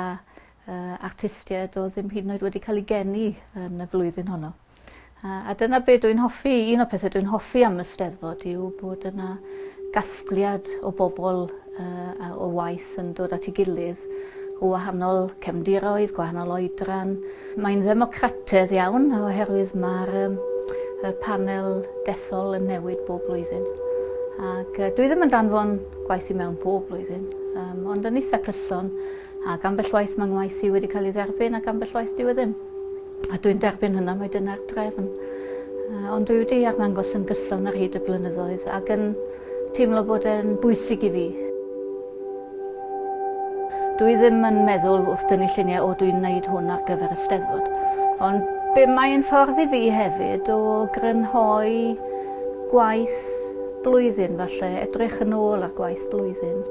uh, artistiaid oedd ddim hyd yn oed wedi cael eu geni yn y flwyddyn honno. A, a dyna be dwi'n hoffi, un o'r pethau dwi'n hoffi am y Steddfod yw bod yna gasgliad o bobl uh, o waith yn dod at ei gilydd o wahanol cefndiroedd, gwahanol oedran. Mae'n ddemocrataidd iawn oherwydd mae'r um, y panel dethol yn newid bob blwyddyn. Ac uh, dwi ddim yn danfon gwaith i mewn bob blwyddyn, um, ond yn eitha cyson, ac ambell waith mae ngwaith i wedi cael ei dderbyn ac ambell waith dyw e ddim. A dwi'n derbyn hynna, mae dyna'r drefn. Uh, ond dwi wedi arddangos yn gyson ar hyd y blynyddoedd ac yn teimlo bod e'n bwysig i fi. Dwi ddim yn meddwl wrth dynnu lluniau, o dwi'n neud hwn ar gyfer y Steddfod. Ond be mae'n ffordd i fi hefyd o grynhoi gwaith blwyddyn falle, edrych yn ôl ar gwaith blwyddyn.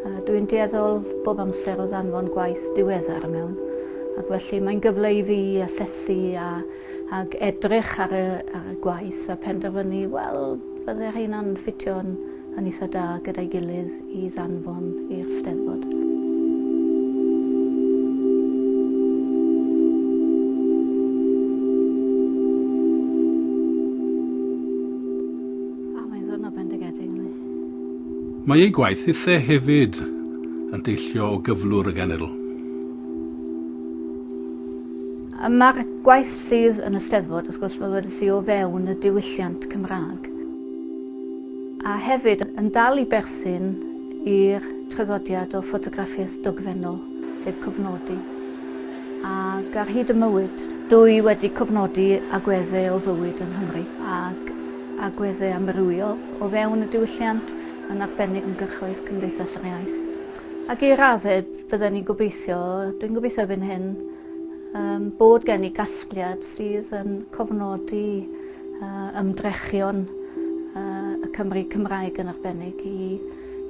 Uh, dwi'n dueddol bob amser o ddanfon gwaith diweddar mewn, ac felly mae'n gyfle i fi asesu a ac edrych ar y, ar y gwaith a penderfynu, wel, bydde rheina'n ffitio'n yn eitha da gyda'i gilydd i ddanfon i'r Steddfod. Ah, mae'n ddwrnod bendigedig, yndi? Mae ei gwaith hithe hefyd yn deillio o gyflwr y genedl. Mae'r gwaith sydd yn y Steddfod, wrth gwrs, fel wedes i, o fewn y diwylliant Cymraeg. A hefyd yn dal i berthyn i'r traddodiad o ffotograffiaeth dogfennol, sef cofnodi. Ac ar hyd y mywyd, dwi wedi cofnodi agweddau o fywyd yng Nghymru ac agweddau amrywiol o fewn y diwylliant, yn arbennig ymgyrchoedd Cymdeithas yr Iaith. Ac i raddau, bydden ni'n gobeithio, dwi'n gobeithio erbyn hyn, um, bod gen i gasgliad sydd yn cofnodi uh, ymdrechion uh, y Cymry Cymraeg yn arbennig i,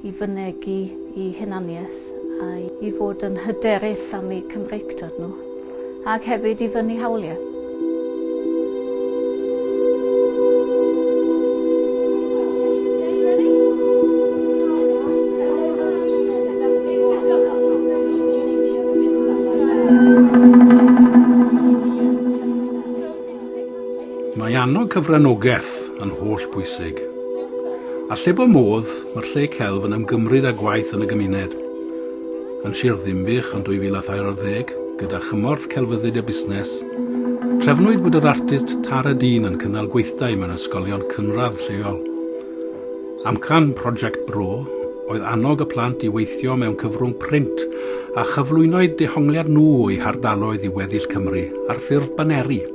i fynegi i hunaniaeth a i fod yn hyderus am eu Cymreictod nhw ac hefyd i fyny hawliau. annog cyfranogaeth yn holl bwysig. A lle bo modd, mae'r lle celf yn ymgymryd â gwaith yn y gymuned. Yn Sir Ddinbych yn 2013, gyda chymorth celfyddyd a busnes, trefnwyd bod yr artist Tara Dean yn cynnal gweithdai mewn ysgolion cynradd lleol. Amcan Prosiect Bro oedd annog y plant i weithio mewn cyfrwng print a chyflwyno'u dehongliad nhw o'u hardaloedd i weddill Cymru ar ffurf baneri.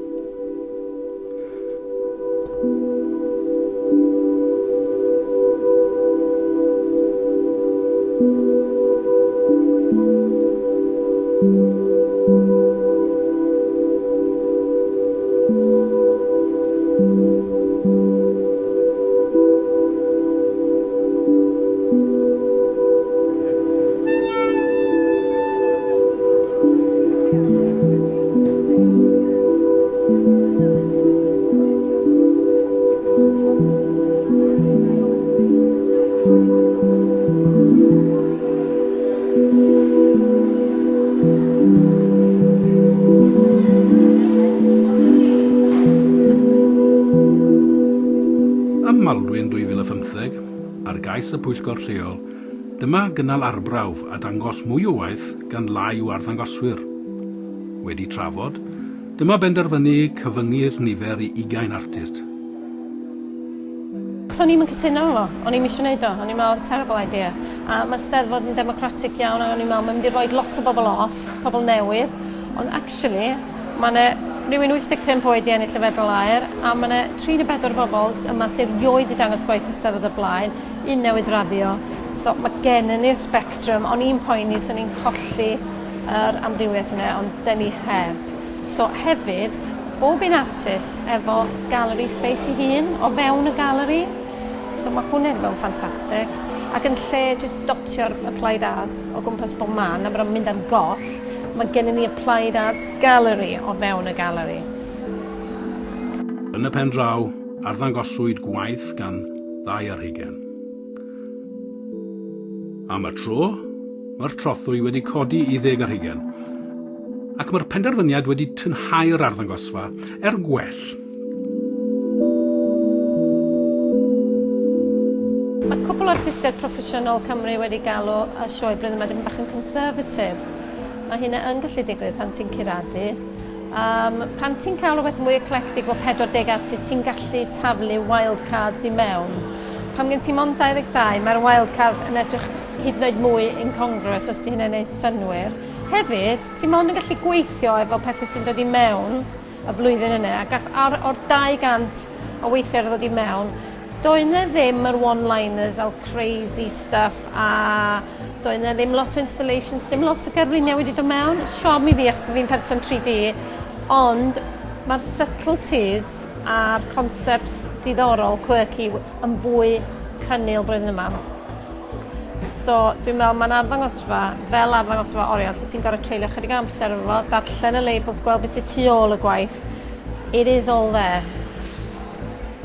Ym Maldwyn 2015, ar gais y pwyllgor lleol, dyma gynnal arbrawf a dangos mwy o waith gan lai o arddangoswyr. Wedi trafod, dyma benderfynu cyfyngu'r nifer i ugain artist. Achos o'n i'm yn cytuno efo fo. O'n i'm isio neud o. O'n i'n me'wl terrible idea. A ma'r Steddfod yn democratic iawn a o'n i'n me'wl mae'n mynd i roid lot o bobl off, pobl newydd, ond actually ma' 'ne rywun 85 oed 'di ennill y Fedal Aur a ma' 'ne 34 o bobl yma sy erioed 'di dangos gwaith y Steddfod o'r blaen, un newydd raddio. So ma' gennyn ni'r spectrum. O'n i'n poeni 'sen ni'n colli yr amrywiaeth yna ond 'den ni heb. So hefyd, bob un artist efo gallery space 'i hun o fewn y galeri. So ma' hwnna 'di bod yn ffantastig. Ac yn lle jyst dotio'r applied arts o gwmpas bob man a bod o'n mynd ar goll, mae gennyn ni applied arts gallery o fewn y galeri. Yn y pen draw, arddangoswyd gwaith gan ddau ar hugain. Am y tro, mae'r trothwy wedi codi i ddeg ar hugain, ac mae'r penderfyniad wedi tynhau'r arddangosfa er gwell. Mae cwpl o artistiaid proffesiynol Cymru wedi galw y sioe blwyddyn yma dipyn bach yn conservative. Mae hynna yn gallu digwydd pan ti'n curadu. Um, pan ti'n cael rhywbeth mwy eclectig fel 40 artist, ti'n gallu taflu wild cards i mewn. Pan gen ti mond 22, mae'r wild card yn edrych hyd yn oed mwy incongruous os di hynny'n ei synnwyr. Hefyd, ti mond yn gallu gweithio efo pethau sy'n dod i mewn y flwyddyn yna, ac ar, o'r 200 o weithiau ar ddod i mewn, doedd 'na ddim yr one-liners a'r crazy stuff a doedd 'na ddim lot o installations, dim lot o gerfluniau wedi dod mewn. Siom i fi achos bod fi'n person 3D, ond mae'r subtleties a'r concepts diddorol, quirky, yn fwy cynnil blwyddyn yma. So dwi'n meddwl mae'n arddangosfa fel arddangosfa oriel lle ti'n gorfod treulio chydig o amser efo fo, darllen y labels, gweld beth sydd tu ôl y gwaith. It is all there.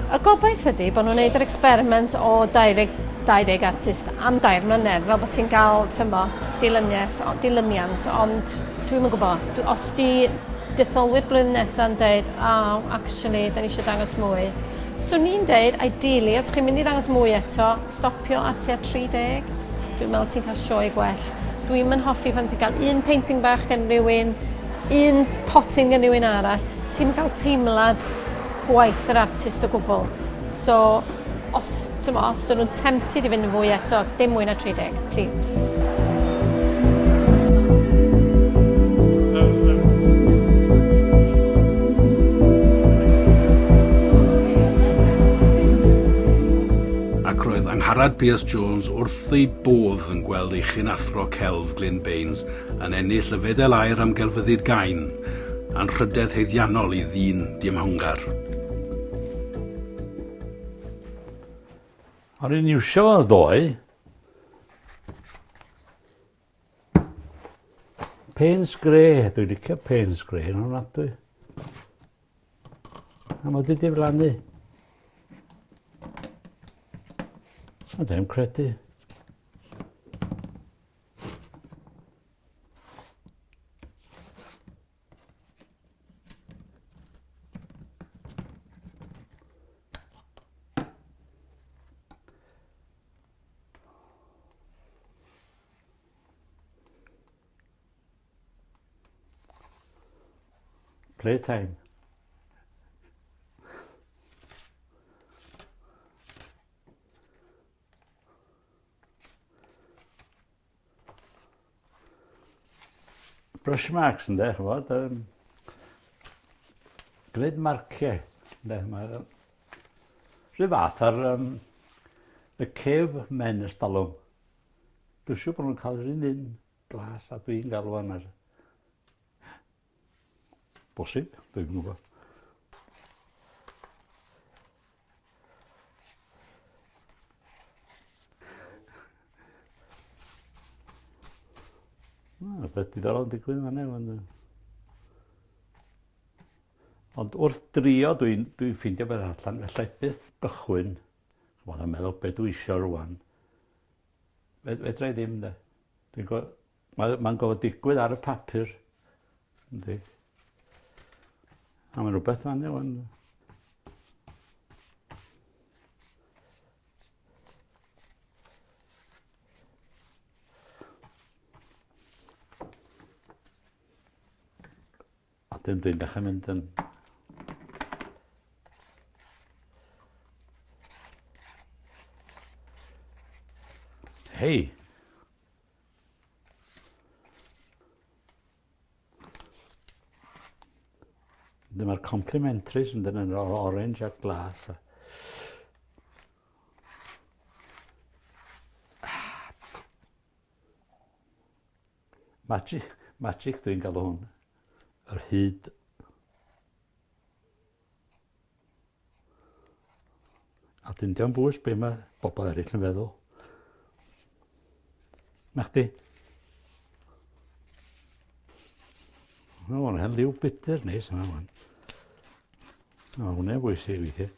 Y gobaith ydy bod nhw'n neud yr experiment o 20, 20 artist am dair mlynedd, fel bod ti'n cael, tymo, dilyniaeth, dilyniant, ond dwi'm yn gwybod. Os di detholwyr blwyddyn nesaf yn dweud, oh, actually, da ni eisiau dangos mwy. Swn i'n deud, ideally, os chi'n mynd i ddangos mwy eto, stopio ar tua 30. Dwi'n meddwl ti'n cael sioe gwell. Dwi'm yn hoffi pan ti'n cael un painting bach gan rhywun, un potyn gan rhywun arall. Ti'n cael teimlad gwaith yr artist o gwbl. So, os, ti'n os dyn nhw'n tempted i fynd yn fwy eto, dim mwy na 30, please. Ac roedd Angharad Pierce Jones wrth ei bodd yn gweld ei chyn-athro celf Glyn Baines yn ennill y Fedal Aur am Gelfyddyd Gain, anrhydedd haeddiannol i ddyn diymhongar. O'n i'n iwsio fo ddoe. Payne's Grey, dwi'n licio Payne's Grey yn ofnadwy. A mae wedi diflannu. A dwi'n credu. Playtime. Brush marks ynde, ch'mod, yym gwneud marciau ynde, mae o rhyw fath ar yym y cave men ers talwm. Dwi'n siŵr bod nhw'n cael yr un un blas a dwi'n gael rwan ar... Bosib, dwi'm yn gwybod. Na, beth diddorol yn digwydd fan hyn. Ond, ond wrth drio, dwi'n dwi ffeindio beth allan, felly byth gychwyn, ch'mod, a meddwl beth dwi isio rwan. Fedra i ddim, de. Dwi'n go... Mae'n ma gofod digwydd ar y papur. Yndi. A mae rhywbeth fan hyn. A dim dwi'n dechrau mynd yn... Hei! Dyma'r complimentaries yn dyn yn orange a glas. A... Magic, magic dwi'n galw hwn. Yr hyd. A dyn dio'm bwys be mae bobl eraill yn feddwl. Na chdi. O, hwnna'n hen liw budur neis yma hwn. O, hwnna'n bwysig weithiau.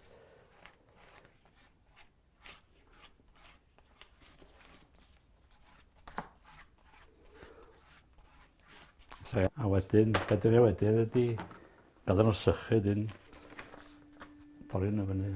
So, a wedyn, be dwi'n ei wedyn ydy gadael nhw sychu, dyn torri nhw fyny.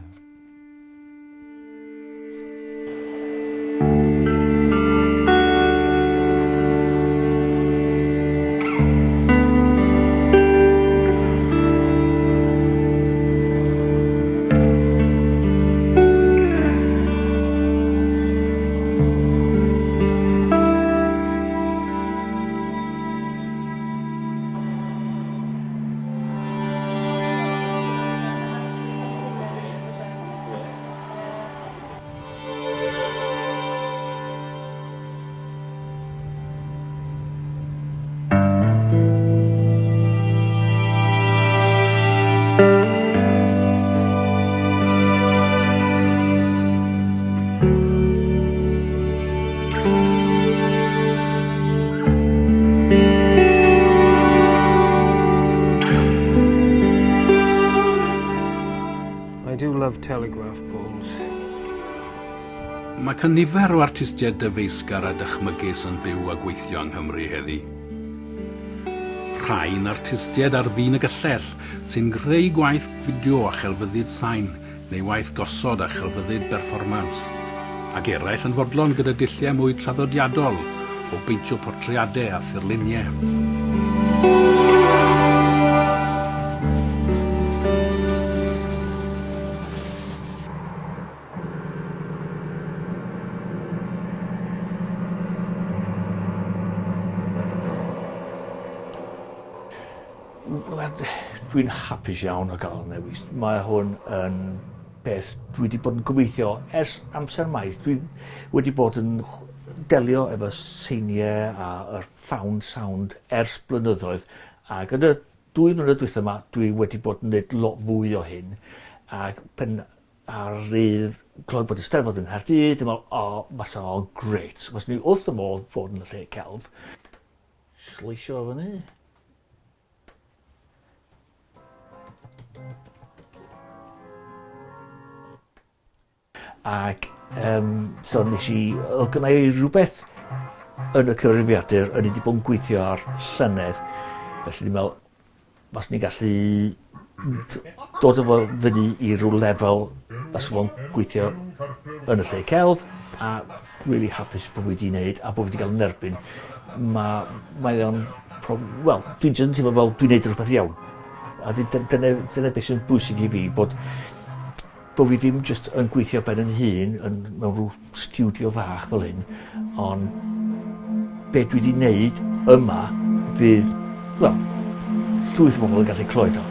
I do love telegraph poles. Mae cynifer o artistiaid dyfeisgar a dychmygus yn byw a gweithio yng Nghymru heddi. Rhai'n artistiaid ar fin y gyllell, sy'n creu gwaith fideo a chelfyddyd sain, neu waith gosod a chelfyddyd berfformans, ac eraill yn fodlon gyda dulliau mwy traddodiadol o beintio portreadau a thirluniau. Wel, dwi'n hapus iawn o gael newis. Mae hwn yn beth dwi wedi bod yn gobeithio ers amser maith. Dwi wedi bod yn delio efo seiniau a yr found sound ers blynyddoedd ac yn y dwy flynedd dwytha yma dwi wedi bod yn neud lot fwy o hyn ac pen ar rydd clywed bod y Steddfod yng Nghaerdydd, dwi'n meddwl, o, fysa fo'n grêt. Fyswn i wrth y modd bod yn y lle celf. Sleisio fo fyny. Ac um, so nes i, oedd gynna i rhywbeth yn y cyfrifiadur o'n i wedi bod yn gweithio ar llynedd. Felly dwi'n meddwl, faswn i'n gallu dod â fo fyny i ryw lefel faswn fo'n gweithio yn y lle celf a really hapus bod fi wedi wneud a bod fi wedi cael yn erbyn. Mae, mae o'n, wel, dwi'n jyst yn teimlo fel dwi'n neud rhywbeth iawn. A dyna, dyna beth sy'n bwysig i fi, bod, bod fi ddim jyst yn gweithio ben yn hun yn, mewn rhyw stiwdio fach fel hyn, ond be dwi wedi wneud yma fydd, wel, llwyth o bobl yn gallu clywed o.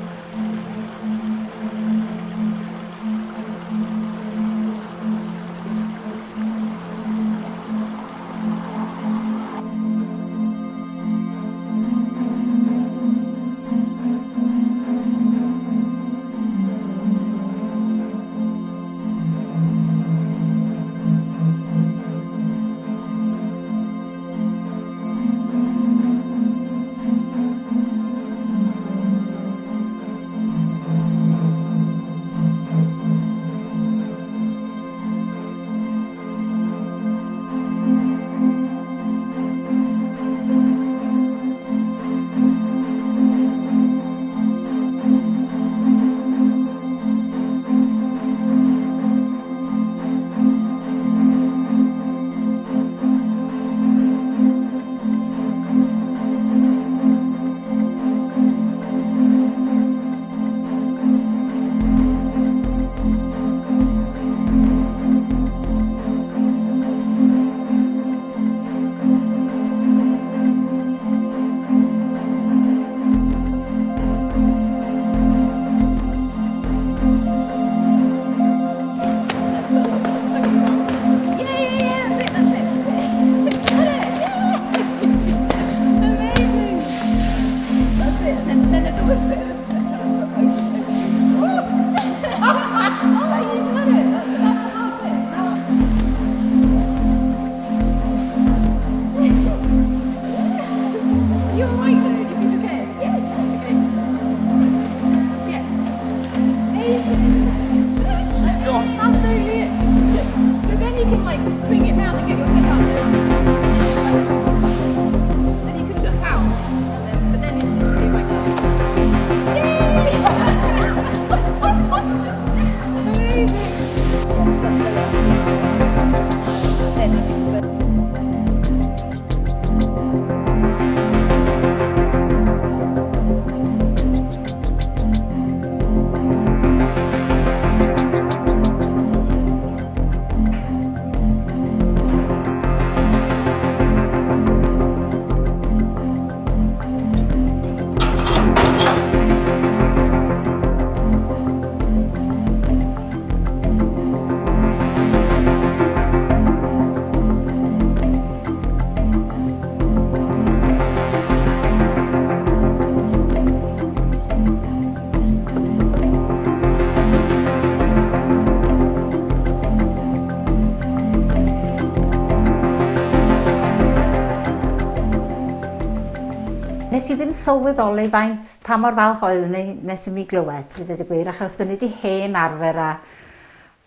Nes i ddim sylweddoli faint pa mor falch oeddwn i nes i mi glywed, i ddweud y gwir, achos dyn ni wedi hen arfer a,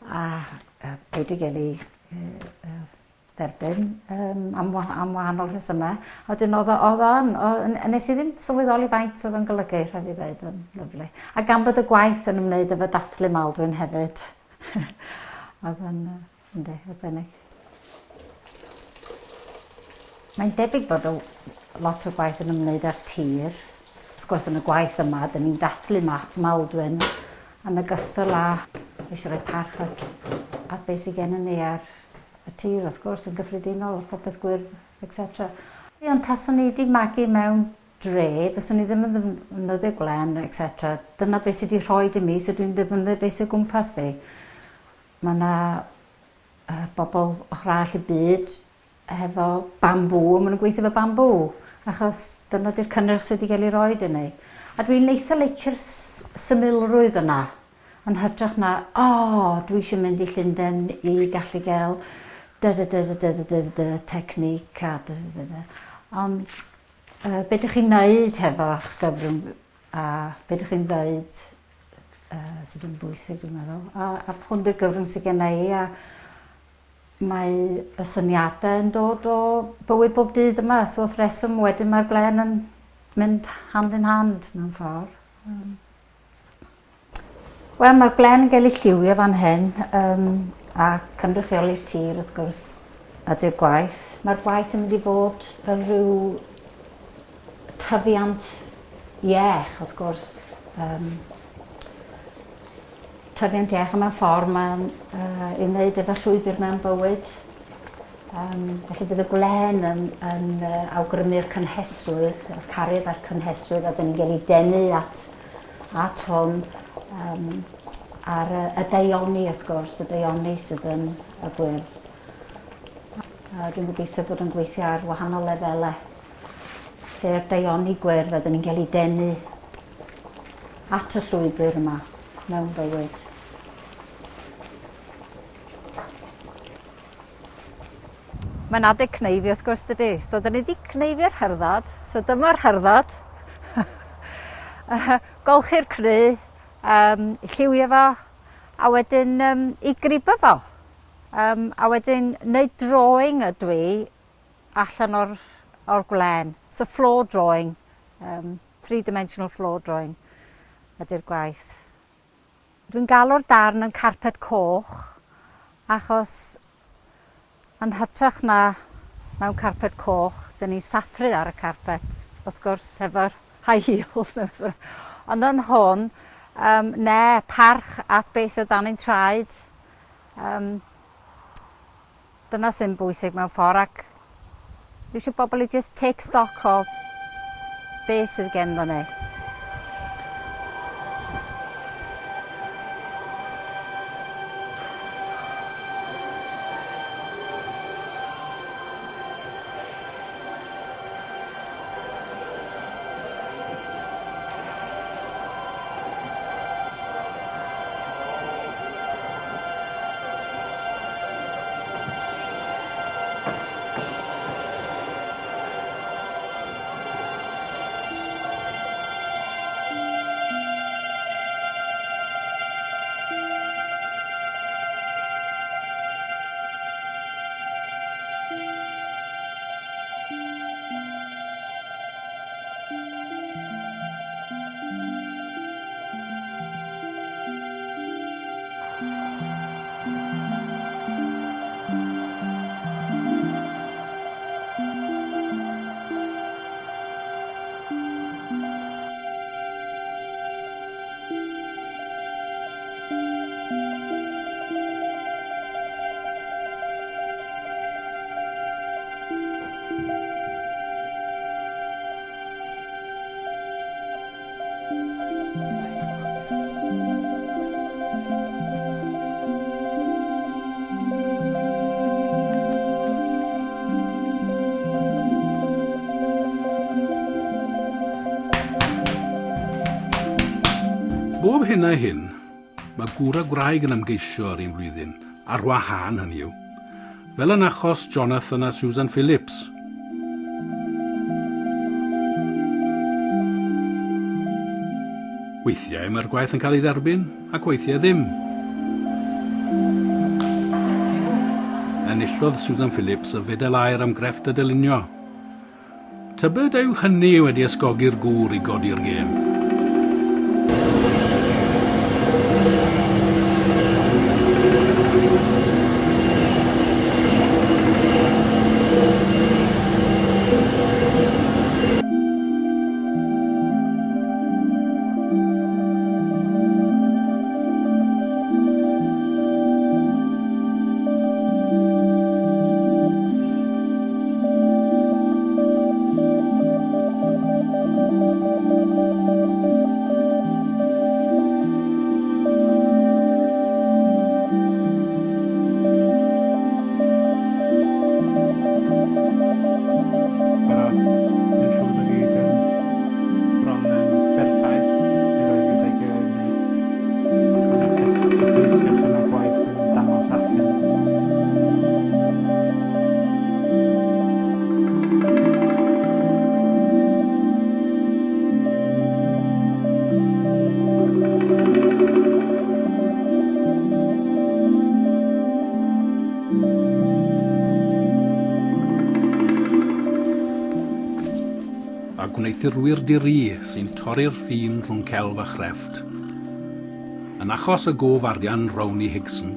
a, a peidio gael ei uh, dderbyn um, am, am wahanol rhesymau. A wedyn oedd o, oedd o yn, o, nes i ddim sylweddoli faint oedd o'n golygu, rhaid fi ddweud, yn lyfli. A gan bod y gwaith yn ymwneud efo dathlu Maldwyn hefyd, oedd yn, yndi, arbennig. Mae'n debyg bod o lot o gwaith yn ymwneud â'r tir. Wrth gwrs, yn y gwaith yma, dyn ni'n dathlu ma Maldwyn yn ogystal â eisiau rhoi parch at, at beth sydd gennym ni ar y tir, wrth gwrs, yn gyffredinol, popeth gwyrdd, etc. Ond taswn i wedi magu mewn dre, fyswn i ddim yn ddefnyddio gwlen, etc. Dyna beth sydd wedi rhoi i mi, so dwi'n defnyddio beth sydd o gwmpas fi. Mae yna uh, bobl ochr arall y byd hefo bambŵ, a maen nhw'n gweithio efo bambŵ, achos dyna di'r cynnyrch sydd wedi cael ei roi i ni. A dwi'n eitha licio'r symlrwydd yna. Yn hytrach na, o, dwi eisiau mynd i Llundain i gallu gael dy dy dy dy dy dy dy technique a dy dy dy dy. Ond uh, be ydych chi'n neud hefo'ch gyfrwng a be ydych chi'n dweud uh, sydd yn bwysig dwi'n meddwl. A, a hwn di'r gyfrwng sydd gen i a mae y syniadau yn dod o bywyd bob dydd yma, so wrth reswm wedyn mae'r gwlen yn mynd hand in hand mewn ffordd. Um. Wel, mae'r gwlen yn cael ei lliwio fan hyn, um, a cynrychioli'r tir, wrth gwrs, ydy'r gwaith. Mae'r gwaith yn mynd i fod fel rhyw tyfiant iech, wrth gwrs. um, tyfiant iach a mewn ffordd mae'n uh, i wneud efo llwybr mewn bywyd. Um, felly bydd y gwlen yn, yn uh, awgrymu'r cynhesrwydd, y cariad a'r cynhesrwydd, a dyn ni'n cael ei denu at, at hwn. Um, a'r y daioni, wrth gwrs, y daioni sydd yn y gwyrdd. A dwi'n gobeithio bod yn gweithio ar wahanol lefelau. Lle'r daioni gwyrdd, a dyn ni'n cael ei denu at y llwybr yma mewn bywyd. Mae'n adeg cneifio wrth gwrs dydy. So dyn ni wedi cneifio'r hyrddod. So dyma'r hyrddod. Golchi'r cnu, um, lliwio fo, a wedyn um, i gribo fo. Um, a wedyn neud drawing ydw i allan o'r, or gwlen. So floor drawing, um, three-dimensional floor drawing ydy'r gwaith. Dwi'n galw'r darn yn carped coch achos yn hytrach na mewn carped coch, dyn ni'n sathru ar y carpet, wrth gwrs, hefo'r high heels neu beth bynnag. Ond yn hwn, um, ne, parch at beth sydd dan ein traed. Um, Dyna sy'n bwysig mewn ffordd ac dwi eisiau bobl i just take stock o beth sydd genddo ni. Bob hyn a hyn, mae gŵr a gwraig yn ymgeisio yr un flwyddyn, ar wahân hynny yw. Fel yn achos Jonathan a Susan Phillips. Weithiau mae'r gwaith yn cael ei dderbyn, ac weithiau ddim. Enillodd Susan Phillips y fedal aur am grefft a dylunio. Tybed a yw hynny wedi ysgogi'r gŵr i godi'r gêm? Dwi'n siŵr bod o gyd yn bron yn berffaith i roi gyda'i gilydd neu hwyrach effeithiwch yn y gwaith yn dangos allan. A gwneuthurwyr di-ri sy'n torri'r ffin rhwng celf a chrefft. Yn achos y gof arian Rownie Higson,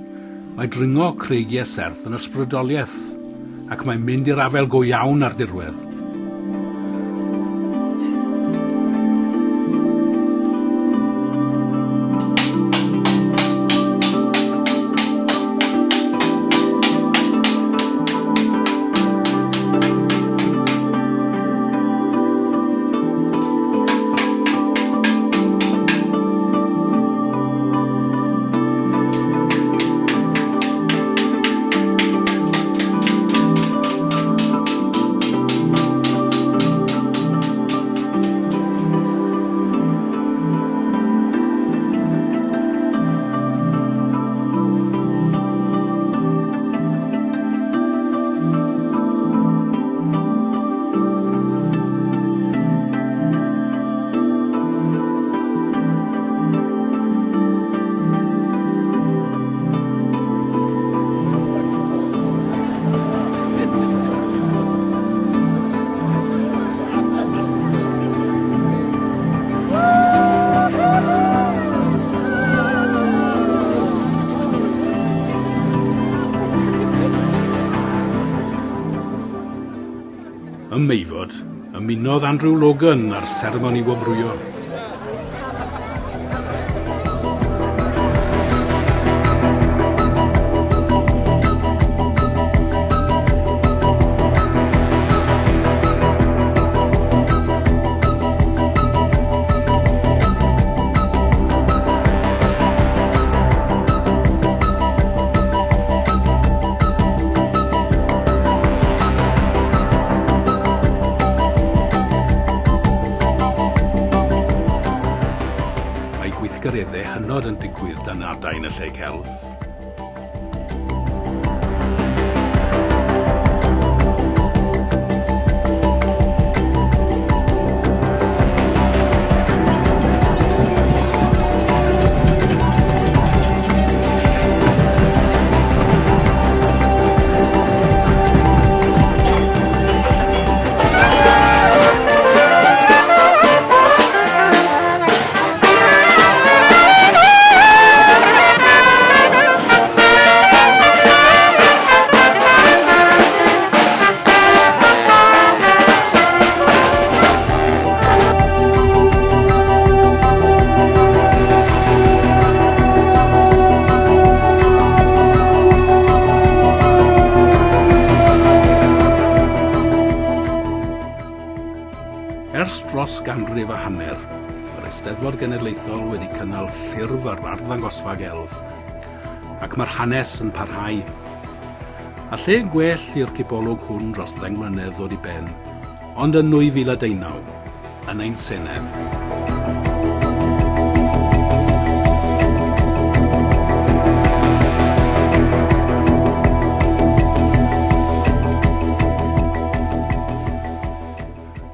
mae dringo creigiau serth yn ysbrydoliaeth, ac mae'n mynd i'r afael go iawn â'r dirwedd. Ymunodd Andrew Logan â'r seremoni wobrwyo. Mae gweithgareddau hynod yn digwydd dan adain y lle celf. Ers dros ganrif a hanner, mae'r Eisteddfod Genedlaethol wedi cynnal ffurf ar arddangosfa gelf, ac mae'r hanes yn parhau. A lle gwell i'r cipolwg hwn dros ddeng mlynedd ddod i ben, ond yn 2019, yn ein Senedd.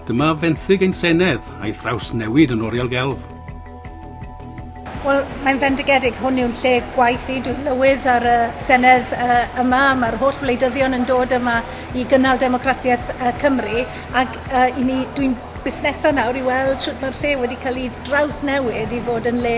Dyma fenthyg ein Senedd a'i thrawsnewid yn oriel gelf. Wel, mae'n fendigedig, hwn yw'n lle gwaith i, dwi'n lywydd ar y Senedd uh, yma, mae'r holl wleidyddion yn dod yma i gynnal democratiaeth uh, Cymru, ac uh, i mi, dwi'n busnesa nawr i weld sut mae'r lle wedi cael ei drawsnewid i fod yn le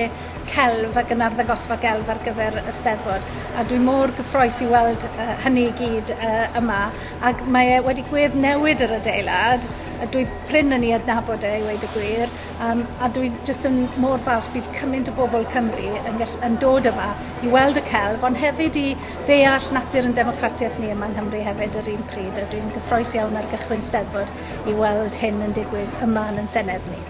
celf ac yn arddangosfa gelf ar gyfer y Steddfod. A dwi mor gyffroes i weld uh, hynny i gyd uh, yma. Ac mae e wedi gwedd newid yr adeilad, a dwi prin yn ei adnabod e i weud y gwir, Um, a dwi jyst yn mor falch bydd cymaint o bobl Cymru yn, gall, yn dod yma i weld y celf, ond hefyd i ddeall natur yn democratiaeth ni yma yng Nghymru hefyd yr un pryd. A dwi'n gyffroes iawn ar gychwyn Steddfod i weld hyn yn digwydd yma yn yn Senedd ni.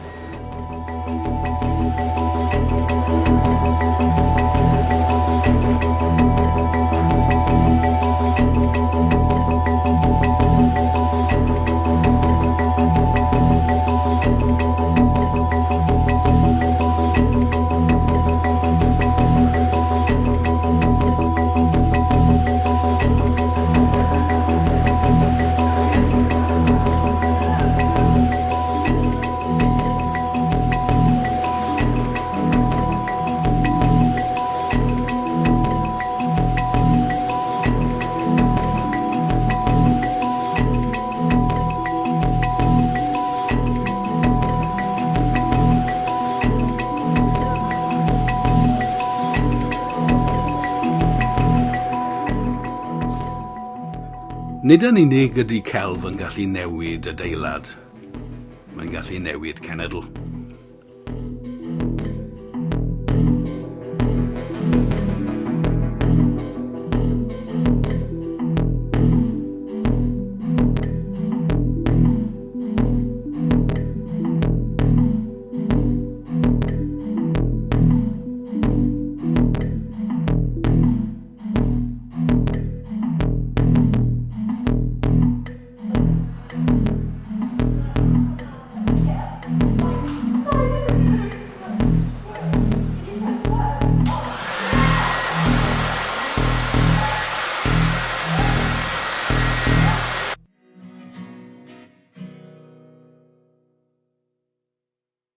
Nid yn unig ydy celf yn gallu newid adeilad, mae'n gallu newid cenedl.